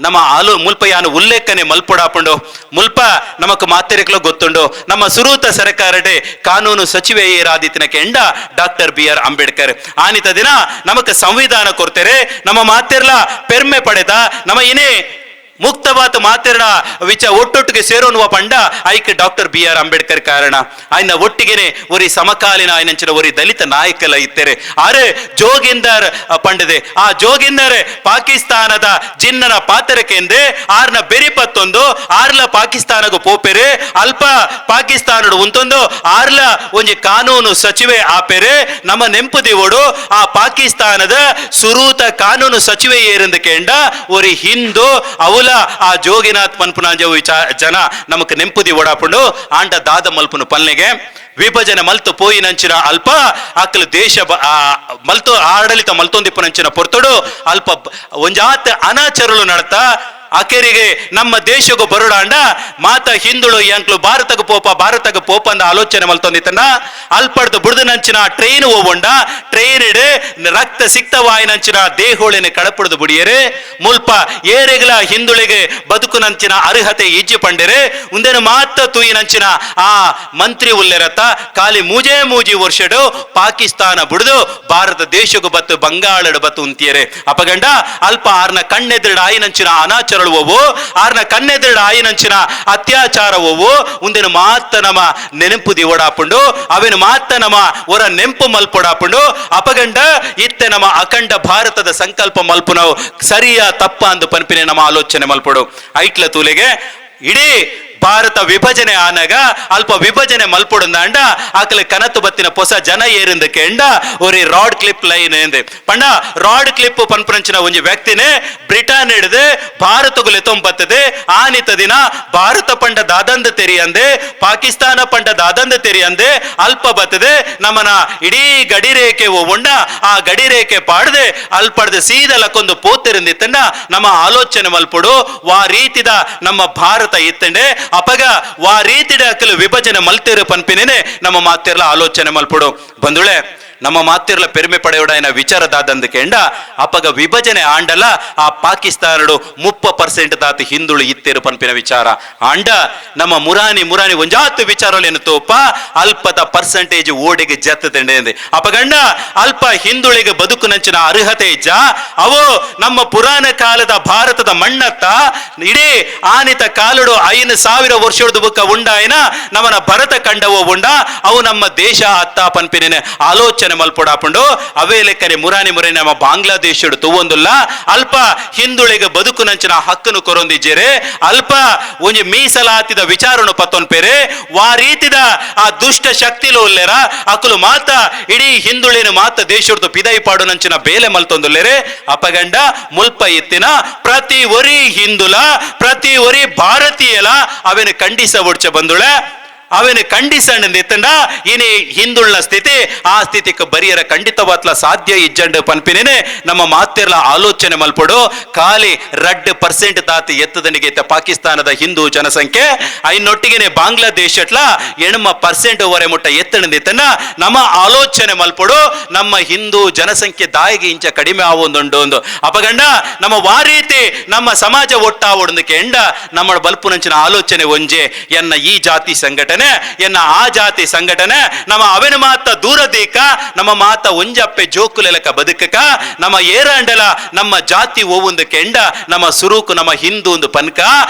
ನಮ್ಮ ಆಲು ಮುಲ್ಪ ಯಾನು ಉಲ್ಲೇಖನೆ ಮಲ್ಪೊಡಾಪುಂಡು. ಮುಲ್ಪ ನಮಕ್ ಮಾತೆರೆಕ್ಲ ಗೊತ್ತುಂಡು ನಮ್ಮ ಸುರೂತ ಸರ್ಕಾರಡೆ ಕಾನೂನು ಸಚಿವೆ ಏರಾದಿತ್ತಿನ ಕೆಂಡ doctor B R Ambedkar. ಆನಿತ ದಿನ ನಮಕ್ ಸಂವಿಧಾನ ಕೊಡ್ತೇರೆ, ನಮ್ಮ ಮಾತೆರ್ಲ ಪೆರ್ಮೆ ಪಡೆದ ನಮ್ಮ ಏನೇ ಮುಕ್ತವಾದ ಮಾತೆರಡ ವಿಚ ಒಟ್ಟೊಟ್ಟಿಗೆ ಸೇರೋನುವ ಪಂಡ ಐಕ್ doctor B R Ambedkar ಕಾರಣ. ಆಯ್ನ ಒಟ್ಟಿಗೆನೆ ಒರಿ ಸಮಕಾಲೀನ ಆಯ್ನಂಚಿನ ಒರಿ ದಲಿತ ನಾಯಕಲ ಇತ್ತೇರೆ ಆರೆ ಜೋಗಿಂದರ್ ಪಂಡದೆ. ಆ ಜೋಗಿಂದರ್ ಪಾಕಿಸ್ತಾನದ ಜಿನ್ನನ ಪಾತರಕೆಂದೆ ಆರ್ನ ಬೆರಿಪತ್ತೊಂದು ಆರ್ಲ ಪಾಕಿಸ್ತಾನಗು ಪೋಪೆರೆ, ಅಲ್ಪ ಪಾಕಿಸ್ತಾನಡು ಉಂತೊಂದು ಆರ್ಲ ಒಂಜಿ ಕಾನೂನು ಸಚಿವೆ ಆಪೆರೆ. ನಮ್ಮ ನೆಂಪು ದಿವೋಡು ಆ ಪಾಕಿಸ್ತಾನದ ಸುರೂತ ಕಾನೂನು ಸಚಿವೆ ಏರಿಂದ ಕೆಂಡ ಒರಿ ಹಿಂದೂ ಅವಲ ಆ ಜೋಗಿನಾಥ್ ಪನ್ಪುನಾಂಜ ಜನ ನಮಕ್ ನೆಂಪುದಿ ಓಡಾಪುಂಡು. ಆಂಡ ದಾದ ಮಲ್ಪುನು ಪಲ್ನೆಗೆ ವಿಭಜನೆ ಮಲ್ತು ಪೋಯಿನಂಚಿನ ಅಲ್ಪ ಅಕ್ಲು ದೇಶ ಮಲ್ತು ಆಡಳಿತ ಮಲ್ತೊಂದಿಪ್ಪುನಂಚಿನ ಪೊರ್ತುಡು ಅಲ್ಪ ಒಂಜಾತ್ ಅನಾಚರಳು ನಡತ ಅಕೆರಿಗೆ ನಮ್ಮ ದೇಶಕ್ಕೂ ಬರುಡಾಂಡ ಮಾತ ಹಿಂದುಳು ಎಂಕ್ಲು ಭಾರತಕ್ಕೆ ಪೋಪ ಭಾರತಕ್ಕೆ ಪೋಪ ಅಂದ ಆಲೋಚನೆ ಮಲ್ತೊಂದಿತ್ತಂಡ ಅಲ್ಪಡ್ದು ಬುಡ್ದನಂಚಿನ ಟ್ರೈನ್ ಓಬೊಂಡ ಟ್ರೈನ್ ಇಡು ರಕ್ತ ಸಿಕ್ತವಾಯಿನಂಚಿನ ದೇಹೋಳಿನ ಕಡಪುಡ್ದು ಬುಡಿಯರೆ ಮುಲ್ಪ ಏರೆಗ್ಲ ಹಿಂದುಳಿಗೆ ಬದುಕುನಂಚಿನ ಅರ್ಹತೆ ಇಜ್ಜಿ ಪಂಡೆರೆ ಉಂದೇನು ಮಾತ ತೂಯಿನಂಚಿನ ಆ ಮಂತ್ರಿ ಉಲ್ಲೆರತ್ತ ಖಾಲಿ ಮೂಜೇ ಮೂಜಿ ವರ್ಷಡು ಪಾಕಿಸ್ತಾನ ಬುಡ್ದು ಭಾರತ ದೇಶಕ್ಕೂ ಬತ್ತು ಬಂಗಾಳಡು ಬತ್ತು ಉಂತಿಯರೆ. ಅಪಗಂಡ ಅಲ್ಪ ಆರ್ನ ಕಣ್ಣೆದುರುಡು ಆಯಿನಂಚಿನ ಅನಾಚರಳು ಓವು, ಆರ್ನ ಕಣ್ಣೆದುರುಡು ಆಯಿನಂಚಿನ ಅತ್ಯಾಚಾರವೋವು ಉಂದೇನು ಮಾತ ನಮ ನೆನಪು ದಿವಡಾಪುಂಡು, ಅವೇನು ಮಾತ ನಮ ಒರ ನೆಂಪು ಮಲ್ಪೊಡಾಪುಂಡು. ಅಪಗಂಡ ಇತ್ತೆ ನಮ್ಮ ಅಖಂಡ ಭಾರತದ ಸಂಕಲ್ಪ ಮಲ್ಪುನವು ಸರಿಯ ತಪ್ಪ ಅಂದು ಪನ್ಪಿನೆ ನಮ್ಮ ಆಲೋಚನೆ ಮಲ್ಪೊಡು. ಐಟ್ಲ ತೂಲೆಗೆ ಇಡೀ ಭಾರತ ವಿಭಜನೆ ಆನಗ ಅಲ್ಪ ವಿಭಜನೆ ಮಲ್ಪೊಡುಂದಾಂಡ ಆಕಲೆ ಕನತು ಬತ್ತಿನ ಪೊಸ ಜನ ಏರಿಂದ ಕೆಂಡ ಒರಿ rod clip line ಎಂದೆ ಪಂಡ ರಾಡ್ ಕ್ಲಿಪ್ ಪನ್ಪುನಂಚಿನ ಒಂಜಿ ವ್ಯಕ್ತಿನೇ ಬ್ರಿಟನ್ ಹಿಡಿದು ಭಾರತಗು ಲೆತೊಂಬತ್ತದೆ. ಆನಿತ ದಿನ ಭಾರತ ಪಂಡ ದಾದಂದ ತೆರಿಯಂದೆ ಪಾಕಿಸ್ತಾನ ಪಂಡ ದಾದಂದ ತೆರಿಯಂದೆ ಅಲ್ಪ ಬತ್ತದೆ ನಮ್ಮನ ಇಡೀ ಗಡಿರೇಖೆ ಉಂಡ ಆ ಗಡಿರೇಖೆ ಪಾಡದೆ ಅಲ್ಪಡ್ದು ಸೀದಲಕ್ಕೊಂದು ಪೋತಿರಂದಿತ್ತಂಡ ನಮ್ಮ ಆಲೋಚನೆ ಮಲ್ಪೊಡು ವಾ ರೀತಿದ ನಮ್ಮ ಭಾರತ ಇತ್ತಂಡೆ ಅಪಗ ವಾ ರೀತಿಡ ಅಕಲು ವಿಭಜನೆ ಮಲ್ತಿರು ಪನ್ಪಿನೇನೆ ನಮ್ಮ ಮಾತಿರ್ಲ ಆಲೋಚನೆ ಮಲ್ಪೊಡು. ಬಂಧುಳೆ ನಮ್ಮ ಮಾತಿರ್ಲ ಪೆರ್ಮೆ ಪಡೆಯೋಡ ವಿಚಾರದಾದಂದ ಕೆಂಡ ಅಪಗ ವಿಭಜನೆ ಆಂಡಲ ಆ ಪಾಕಿಸ್ತಾನಡು 30% ದಾತ ಹಿಂದುಳು ಇತ್ತೇರು ಪನ್ಪಿನ ವಿಚಾರ ಆಂಡ ನಮ್ಮ ಮುರಾನಿ ಮುರಾನಿ ಒಂಜಾತು ವಿಚಾರಲೇನು ತೋಪ ಅಲ್ಪದ ಪರ್ಸೆಂಟೇಜ್ ಓಡಿಗೆ ಜತ್ತದಂಡೆ. ಅಪಗಂಡ ಅಲ್ಪ ಹಿಂದುಳಿಗೆ ಬದುಕುನಂಚಿನ ಅರ್ಹತೆ ಇಜ್ಜ ಅವು ನಮ್ಮ ಪುರಾಣ ಕಾಲದ ಭಾರತದ ಮಣ್ಣತ್ತ ಇಡೀ ಆನಿತ ಕಾಲಡು 5000 ವರ್ಷದ ಬುಕ್ಕ ಉಂಡಾಯನ ನಮ್ಮನ ಭರತ ಕಂಡವೋ ಉಂಡ ಅವು ನಮ್ಮ ದೇಶ ಅತ್ತ ಪನ್ಪಿನ ಆಲೋಚನೆ ಮಲ್ಪೊಡಾಪುಂಡು. ಅವೇ ಲೆಕ್ಕನೆ ಮುರಾನಿ ಮುರಾನಿ ನಮ್ಮ ಬಾಂಗ್ಲಾದೇಶಡು ತೂವೊಂದುಲ್ಲ ಅಲ್ಪ ಹಿಂದುಳಿಗೆ ಬದುಕುನಂಚಿನ ಹಕ್ಕನ್ನು ಕೊರೊಂದಿಜ್ಜೇರೆ ಅಲ್ಪ ಒಂಜಿ ಮೀಸಲಾತಿದ ವಿಚಾರನು ಪತ್ತೊನ್ಪೇರೆ ವಾ ರೀತಿದ ಆ ದುಷ್ಟ ಶಕ್ತಿಲು ಉಲ್ಲೇರ ಅಕುಲು ಮಾತ ಇಡೀ ಹಿಂದುಳಿನ ಮಾತ ದೇಶಡ್ದು ಪಿದೈ ಪಾಡುನಂಚಿನ ಬೇಲೆ ಮಲ್ತೊಂದುಲ್ಲೇರೆ. ಅಪಗಂಡ ಮುಲ್ಪ ಇತ್ತಿನ ಪ್ರತಿ ಒರಿ ಹಿಂದುಲ ಪ್ರತಿ ಒರಿ ಭಾರತೀಯಲ ಅವೇನು ಖಂಡಿಸ ಒಡ್ಚ ಬಂದುಳೆ ಅವೇನು ಖಂಡಿಸಂಡ ಇನಿ ಹಿಂದುಳ್ಳ ಸ್ಥಿತಿ ಆ ಸ್ಥಿತಿಗೆ ಬರಿಯರ ಖಂಡಿತವಾತ್ಲ ಸಾಧ್ಯ ಇಜ್ಜಂಡು ಪನ್ಪಿನೇನೆ ನಮ್ಮ ಮಾತಿರ್ಲ ಆಲೋಚನೆ ಮಲ್ಪೊಡು. ಖಾಲಿ 2% ತಾತಿ ಎತ್ತದನಿಗೆ ಪಾಕಿಸ್ತಾನದ ಹಿಂದೂ ಜನಸಂಖ್ಯೆ ಐನೊಟ್ಟಿಗೆನೆ ಬಾಂಗ್ಲಾದೇಶಟ್ಲ 80% ವರೆ ಮುಟ್ಟ ಎತ್ತಣದಿತ್ತನ್ನ ನಮ್ಮ ಆಲೋಚನೆ ಮಲ್ಪೊಡು. ನಮ್ಮ ಹಿಂದೂ ಜನಸಂಖ್ಯೆ ದಾಯಿಗೆ ಇಂಚ ಕಡಿಮೆ ಆವೊಂದುಂಡು ಒಂದು ಅಪಗಂಡ ನಮ್ಮ ವಾರೀತಿ ನಮ್ಮ ಸಮಾಜ ಒಟ್ಟಾವೊಡೊಂದು ಕೆಂಡ ನಮ್ಮ ಬಲ್ಪುನಂಚಿನ ಆಲೋಚನೆ ಒಂಜೆ ಎನ್ನ ಈ ಜಾತಿ ಸಂಘಟನೆ ಸಂಘಟನೆ, ಎನ್ನ ಆ ಜಾತಿ ಸಂಘಟನೆ, ನಮ್ಮ ಅವೆನ ಮಾತ ದೂರ ದೀಕ, ನಮ್ಮ ಮಾತ ಒಂಜಪ್ಪೆ ಜೋಕುಲೆಲಕ ಬದುಕಕ, ನಮ್ಮ ಏರಾಂಡಲ ನಮ್ಮ ಜಾತಿ ಓವೊಂದು ಕೆಂಡ, ನಮ್ಮ ಸುರೂಕು ನಮ್ಮ ಹಿಂದೂ ಒಂದು ಪನ್ಕ,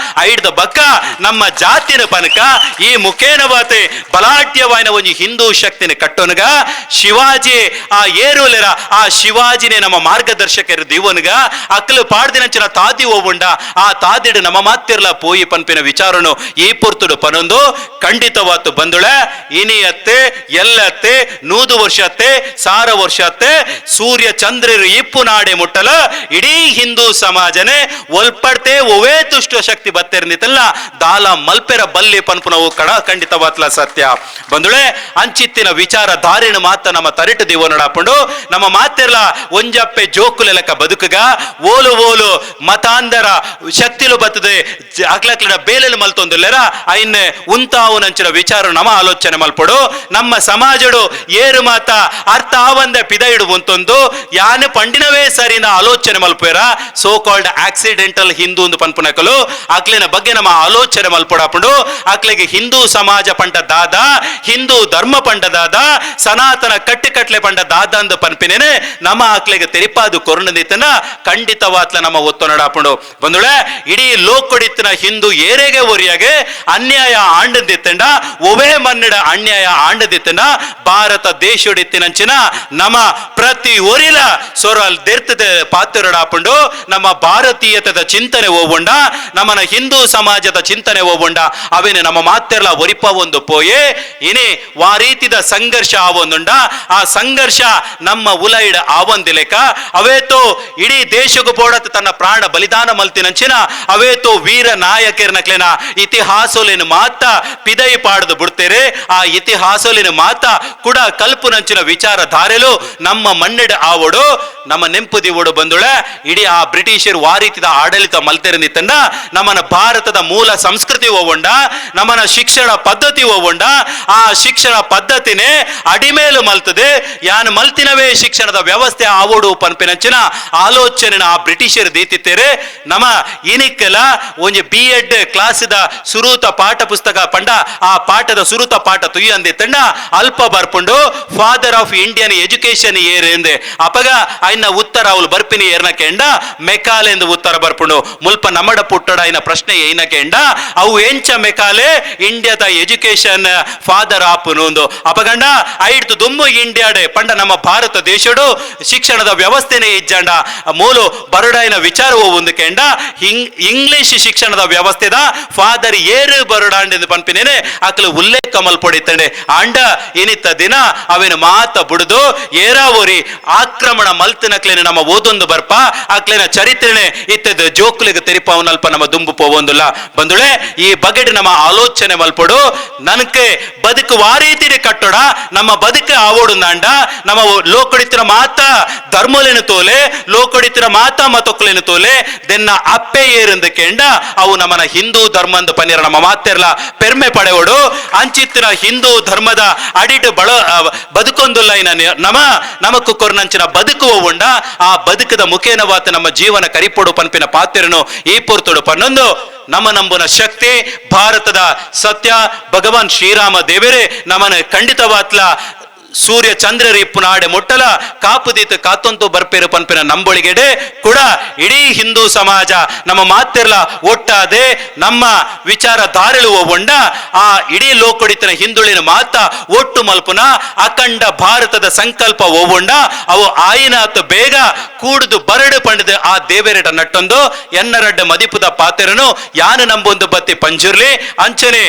ಐಡ್ದ ಬಕ್ಕ ನಮ್ಮ ಜಾತಿನ ಪನ್ಕ, ಈ ಮುಖೇನವಾತೆ ಬಲಾಢ್ಯವಾಯಿನ ಒಂಜಿ ಹಿಂದೂ ಶಕ್ತಿನ ಕಟ್ಟೋನಗ ಶಿವಾಜಿ ಆ ಏರುಲೆರ ಆ ಶಿವಾಜಿನೇ ನಮ್ಮ ಮಾರ್ಗದರ್ಶಕರು ದಿವನ್ಗ ಅಕ್ಲು ಪಾಡ್ದಿನಂಚಿನ ತಾದಿ ಓವುಂಡ ಆ ತಾದಿಡು ನಮ್ಮ ಮಾತಿರ್ಲ ಪೋಯಿ ಪನ್ಪಿನ ವಿಚಾರನು ಈ ಪೊರ್ತುಡು ಪನೊಂದು ಖಂಡಿತವಾತು ಬಂದುಳೆ. ಇನಿ ಅತ್ತೆ ಎಲ್ಲತ್ತೆ 100 ವರ್ಷ ಅತ್ತೆ 1000 ವರ್ಷ ಅತ್ತೆ ಸೂರ್ಯ ಚಂದ್ರರು ಇಪ್ಪು ನಾಡೆ ಮುಟ್ಟಲ ಇಡೀ ಹಿಂದೂ ಸಮಾಜನೇ ಒಲ್ಪಡ್ತೆ ಒವೇ ದುಷ್ಟ ಶಕ್ತಿ ಬತ್ತೆರ್ನಿತಲ್ಲ ದಾಲ ಮಲ್ಪೆರ ಬಲ್ಲಿ ಪನ್ಪುನವು ಕಡ ಖಂಡಿತವಾತ್ಲ ಸತ್ಯ ಬಂದುಳೆ. ಅಂಚಿತ್ತಿನ ವಿಚಾರ ದಾರಿನ ಮಾತ ನಮ್ಮ ತರಿಟು ದಿವೋ ನಡಾಪುಂಡು ನಮ್ಮ ಮಾತಿರ್ಲ ಒಂಜಪ್ಪೆ ಜೋಕುಲೆಲಕ ಬದುಕುಗ ಓಲು ಓಲು ಮತಾಂಧರ ಶಕ್ತಿಲು ಬತ್ತದೆ ಅಕ್ಲಕ್ಲಿನ ಬೇಲೆಲು ಮಲ್ತೊಂದುಲ್ಲೆರ ಐನ್ ಉಂತಾವು ನಂಚಿನ ವಿಚಾರ ನಮ್ಮ ಆಲೋಚನೆ ಮಲ್ಪಡು. ನಮ್ಮ ಸಮಾಜಡು ಏರು ಮಾತ ಅರ್ಥ ಆವಂದೆ ಪಿದೈಡು ಉಂತೊಂದು ಯಾನು ಪಂಡಿನವೇ ಸರಿನ ಆಲೋಚನೆ ಮಲ್ಪೇರ ಸೋ ಕಾಲ್ಡ್ ಆಕ್ಸಿಡೆಂಟಲ್ ಹಿಂದೂ ಒಂದು ಪನ್ಪುನಕಲು ಅಕ್ಲಿನ ಬಗ್ಗೆ ನಮ್ಮ ಆಲೋಚನೆ ಮಲ್ಪಡಾಪುಂಡು. ಅಕ್ಲಿಗೆ ಹಿಂದೂ ಸಮಾಜ ಪಂಡ ದಾದ, ಹಿಂದೂ ಧರ್ಮ ಪಂಡ ದಾದ, ಸನಾತನ ಕಟ್ಟಿಕಟ್ಲೆ ಪಂಡ ದಾದ ಅಂದು ಪನ್ಪಿನೇನೆ ನಮ್ಮ ಅಕ್ಲಿಗೆ ತೆರಿಪಾದು ಕೊರುಣದಿತ್ತನ ಖಂಡಿತವಾತ್ಲ ನಮ್ಮ ಒತ್ತು ನಡಾಪುಂಡು ಬಂದುಳೆ. ಇಡೀ ಲೋಕೊಡಿತ್ತಿನ ಹಿಂದೂ ಏರೆಗೆ ಒರಿಯಾಗೆ ಅನ್ಯಾಯ ಆಂಡದಿತ್ತಂಡ ಒವೇ ಮನ್ನಡ ಅನ್ಯಾಯ ಆಂಡದಿತ್ತಂಡ ಭಾರತ ದೇಶಡಿತ್ತಿನಂಚಿನ ನಮ್ಮ ಪ್ರತಿ ಒರಿಲ ಸೊರಲ್ ದೆರ್ತದ ಪಾತ್ರಡಾಪುಂಡು. ನಮ್ಮ ಭಾರತೀಯತದ ಚಿಂತನೆ ಓವುಂಡ, ನಮ್ಮನ ಹಿಂದೂ ಸಮಾಜದ ಚಿಂತನೆ ಓವುಂಡ ಅವೇನೆ ನಮ್ಮ ಮಾತೆರ್ಲ ಒರಿಪ ಒಂದು ಪೋಯೆ ಇನಿ ವಾ ರೀತಿದ ಸಂಘರ್ಷ ಆವೊಂದುಂಡ ಆ ಸಂಘರ್ಷ ನಮ್ಮ ಉಲೈಡ್ ಆವಂದಿಲೆಕ ಅವೇತೋ ಇಡೀ ದೇಶಕ್ಕೂ ಪೋಡತ್ ತನ್ನ ಪ್ರಾಣ ಬಲಿದಾನ ಮಲ್ತಿನಂಚಿನ ಅವೇತೋ ವೀರ ನಾಯಕರ್ನಕ್ಲೆನ ಇತಿಹಾಸೋಲಿನ ಮಾತ ಪಿದೈ ಪಾಡದು ಬಿಡ್ತೇರೆ. ಆ ಇತಿಹಾಸೋಲಿನ ಮಾತ ಕೂಡ ಕಲ್ಪುನಂಚಿನ ವಿಚಾರಧಾರೆಲು ನಮ್ಮ ಮಣ್ಣೆಡ ಆವಡು ನಮ್ಮ ನೆಂಪು ದಿವೋಡು ಬಂದುಳೆ. ಇಡೀ ಆ ಬ್ರಿಟಿಷರು ವಾರೀತಿದ ಆಡಳಿತ ಮಲ್ತೆರನಿತ್ತಂಡ ನಮ್ಮನ ಭಾರತದ ಮೂಲ ಸಂಸ್ಕೃತಿ ಓವುಂಡ, ನಮ್ಮನ ಶಿಕ್ಷಣ ಪದ್ಧತಿ ಓವುಂಡ, ಆ ಶಿಕ್ಷಣ ಪದ್ಧತಿನೇ ಅಡಿಮೇಲು ಮಲ್ತದೆ ಯಾನ್ ಮಲ್ತಿನವೇ ಶಿಕ್ಷಣದ ವ್ಯವಸ್ಥೆ ಆವೋಡು ಪನ್ಪಿನಂಚಿನ ಆಲೋಚನೆ ಆ ಬ್ರಿಟಿಷರು ದೀತಿತ್ತೇರೆ. ನಮ್ಮ ಇನಿಕ್ಕೆಲ ಒಂಜಿ ಬಿ ಎಡ್ ಕ್ಲಾಸಿದ ಸುರೂತ ಪಾಠ ಪುಸ್ತಕ ಪಂಡ ಆ ಪಾಠದ ಸುರೂತ ಪಾಠ ತುಯ್ಯಂದಿತ್ತಂಡ ಅಲ್ಪ ಬರ್ಪುಂಡು ಫಾದರ್ ಆಫ್ ಇಂಡಿಯನ್ ಎಜುಕೇಶನ್ ಏರೆಂದೆ ಅಪಗ ಐನ ಉತ್ತರ ಅವಳು ಬರ್ಪಿನಿ ಏರ್ನ ಕೆಂಡ ಮೆಕಾಲೆ ಎಂದು ಉತ್ತರ ಬರ್ಪುಂಡು. ಮುಲ್ಪ ನಮ್ಮಡ ಪುಟ್ಟಡ ಐನ ಪ್ರಶ್ನೆ ಏನ ಕೆಂಡ ಅವು ಎಂಚ ಮೆಕಾಲೆ ಇಂಡಿಯಾದ ಎಜುಕೇಶನ್ ಫಾದರ್ ಆಪುನು ಅಪಗಂಡ ಐಡ್ತು ದುಮ್ಮು ಇಂಡಿಯಾಡೆ ಪಂಡ ನಮ್ಮ ಭಾರತ ದೇಶಡು ಶಿಕ್ಷಣದ ವ್ಯವಸ್ಥೆನೇ ಇಜ್ಜಂಡ ಮೂಲು ಬರುಡಾಯಿನ ವಿಚಾರವು ಒಂದು ಕೆಂಡ ಇಂಗ್ಲಿಷ್ ಶಿಕ್ಷಣದ ವ್ಯವಸ್ಥೆದ ಫಾದರ್ ಏರು ಬರುಡಾಂಡೆಂದು ಪನ್ಪಿನೇನೆ ಅಕ್ಲು ಉಲ್ಲೇಖ ಮಲ್ಪೊಡಿತ್ತಂಡೆ. ಆಂಡ ಇನಿತ್ತ ದಿನ ಅವೇನು ಮಾತ ಬುಡುದು ಏರಾವೋರಿ ಆಕ್ರಮಣ ಮಲ್ತಿನಕ್ಲೇನೆ ನಮ್ಮ ಓದೊಂದು ಬರ್ಪ ಅಕ್ಲೇನ ಚರಿತ್ರೆನೆ ಇತ್ತದ ಜೋಕುಲಿಗೆ ತೆರಿಪಾವನಲ್ಪ ನಮ್ಮ ದುಂಬು ಪೋವೊಂದುಲ್ಲ ಬಂದುಳೆ. ಈ ಬಗೆಡ್ ನಮ್ಮ ಆಲೋಚನೆ ಮಲ್ಪೊಡು. ನನಗೆ ಬದುಕು ವಾರೀತಿರಿ ಕಟ್ಟೋಡ ನಮ್ಮ ಬದುಕು ಆವೋಡು ನಾಂಡ ನಮ್ಮ ಲೋಕಡಿತ್ತಿನ ಮಾತ ಧರ್ಮಲೇನು ತೋಲೆ ಲೋಕಡಿತ್ತಿನ ಮಾತ ಮತೊಕ್ಲೇನು ತೋಲೆ ದೆನ್ನ ಅಪ್ಪೆ ಏರಂದು ಕೆಂಡ ಅವು ನಮ್ಮನ ಹಿಂದೂ ಧರ್ಮಂದು ಪನ್ನೀರ ನಮ್ಮ ಮಾತೆರ್ಲ ಪೆರ್ಮೆ ಪಡೆವಡು. ಅಂಚಿತ್ತಿನ ಹಿಂದೂ ಧರ್ಮದ ಅಡಿಟ್ ಬಳ ಬದುಕೊಂದುಲ್ಲ ನಮ ನಮಕ್ಕು ಕೊರ್ನಂಚಿನ ಬದುಕುವ ಉಂಡ ಆ ಬದುಕದ ಮುಖೇನವಾತ ನಮ್ಮ ಜೀವನ ಕರಿಪೊಡು ಪನ್ಪಿನ ಪಾತ್ರನು ಈ ಪೊರ್ತುಡು ಪನ್ನೊಂದು ನಮ್ಮ ನಂಬುನ ಶಕ್ತಿ ಭಾರತದ ಸತ್ಯ ಭಗವಾನ್ ಶ್ರೀರಾಮ ದೇವರೇ ನಮ್ಮನ ಖಂಡಿತವಾತ್ಲ ಸೂರ್ಯ ಚಂದ್ರರು ಇಪ್ಪು ನಾಡೆ ಮುಟ್ಟಲ ಕಾಪುದೀತ ಕಾತೊಂತು ಬರ್ಪೇರು ಪನ್ಪಿನ ನಂಬೊಳಿಗೆಡೆ ಕೂಡ ಇಡೀ ಹಿಂದೂ ಸಮಾಜ ನಮ್ಮ ಮಾತಿರ್ಲ ಒಟ್ಟಾದೆ ನಮ್ಮ ವಿಚಾರ ಧಾರೆಳು ಉಂಡ ಆ ಇಡೀ ಲೋಕೊಡಿತನ ಹಿಂದುಳಿನ ಮಾತ ಒಟ್ಟು ಮಲ್ಪುನ ಅಖಂಡ ಭಾರತದ ಸಂಕಲ್ಪ ಓವುಂಡ ಅವು ಆಯಿನಾತು ಬೇಗ ಕೂಡುದು ಬರಡು ಪಂಡದು ಆ ದೇವೆರಡ ನಟ್ಟೊಂದು ಎನ್ನರಡ್ಡ ಮದಿಪುದ ಪಾತೆರನು ಯಾನು ನಂಬೊಂದು ಬತ್ತಿ ಪಂಜುರ್ಲಿ ಅಂಚನೆ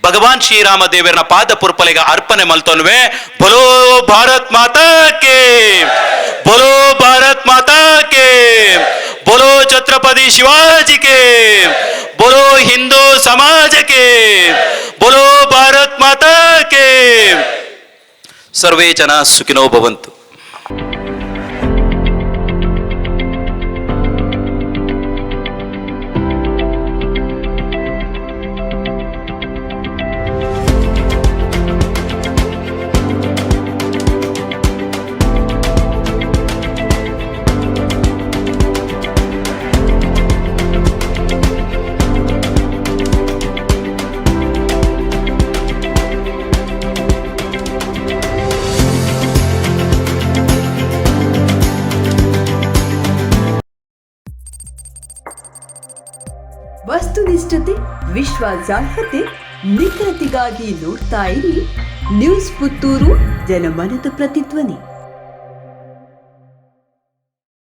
ಭಗವಾನ್ ಶ್ರೀರಾಮ ದೇವರನ ಪಾದ ಪುರ್ಪಲಿಗೆ ಅರ್ಪಣೆ ಮಲ್ತೊನ್ವೆ. ಬೋಲೋ ಭಾರತ್ ಮಾತಾ ಕೆ, ಬೋಲೋ ಭಾರತ್ ಮಾತಾ ಕೆ, ಬೋಲೋ ಛತ್ರಪತಿ ಶಿವಾಜಿ ಕೆ, ಬೋಲೋ ಹಿಂದೂ ಸಮಾಜ ಕೆ, ಬೋಲೋ ಭಾರತ್ ಮಾತಾ ಕೆ. ಸರ್ವೇ ಜನ ಸುಖಿನೋ ಭವಂತು. ವಸ್ತುನಿಷ್ಠತೆ, ವಿಶ್ವಾಸಾರ್ಹತೆ, ನಿಖರತೆಗಾಗಿ ನೋಡ್ತಾ ಇರಿ ನ್ಯೂಸ್ ಪುತ್ತೂರು, ಜನಮನದ ಪ್ರತಿಧ್ವನಿ.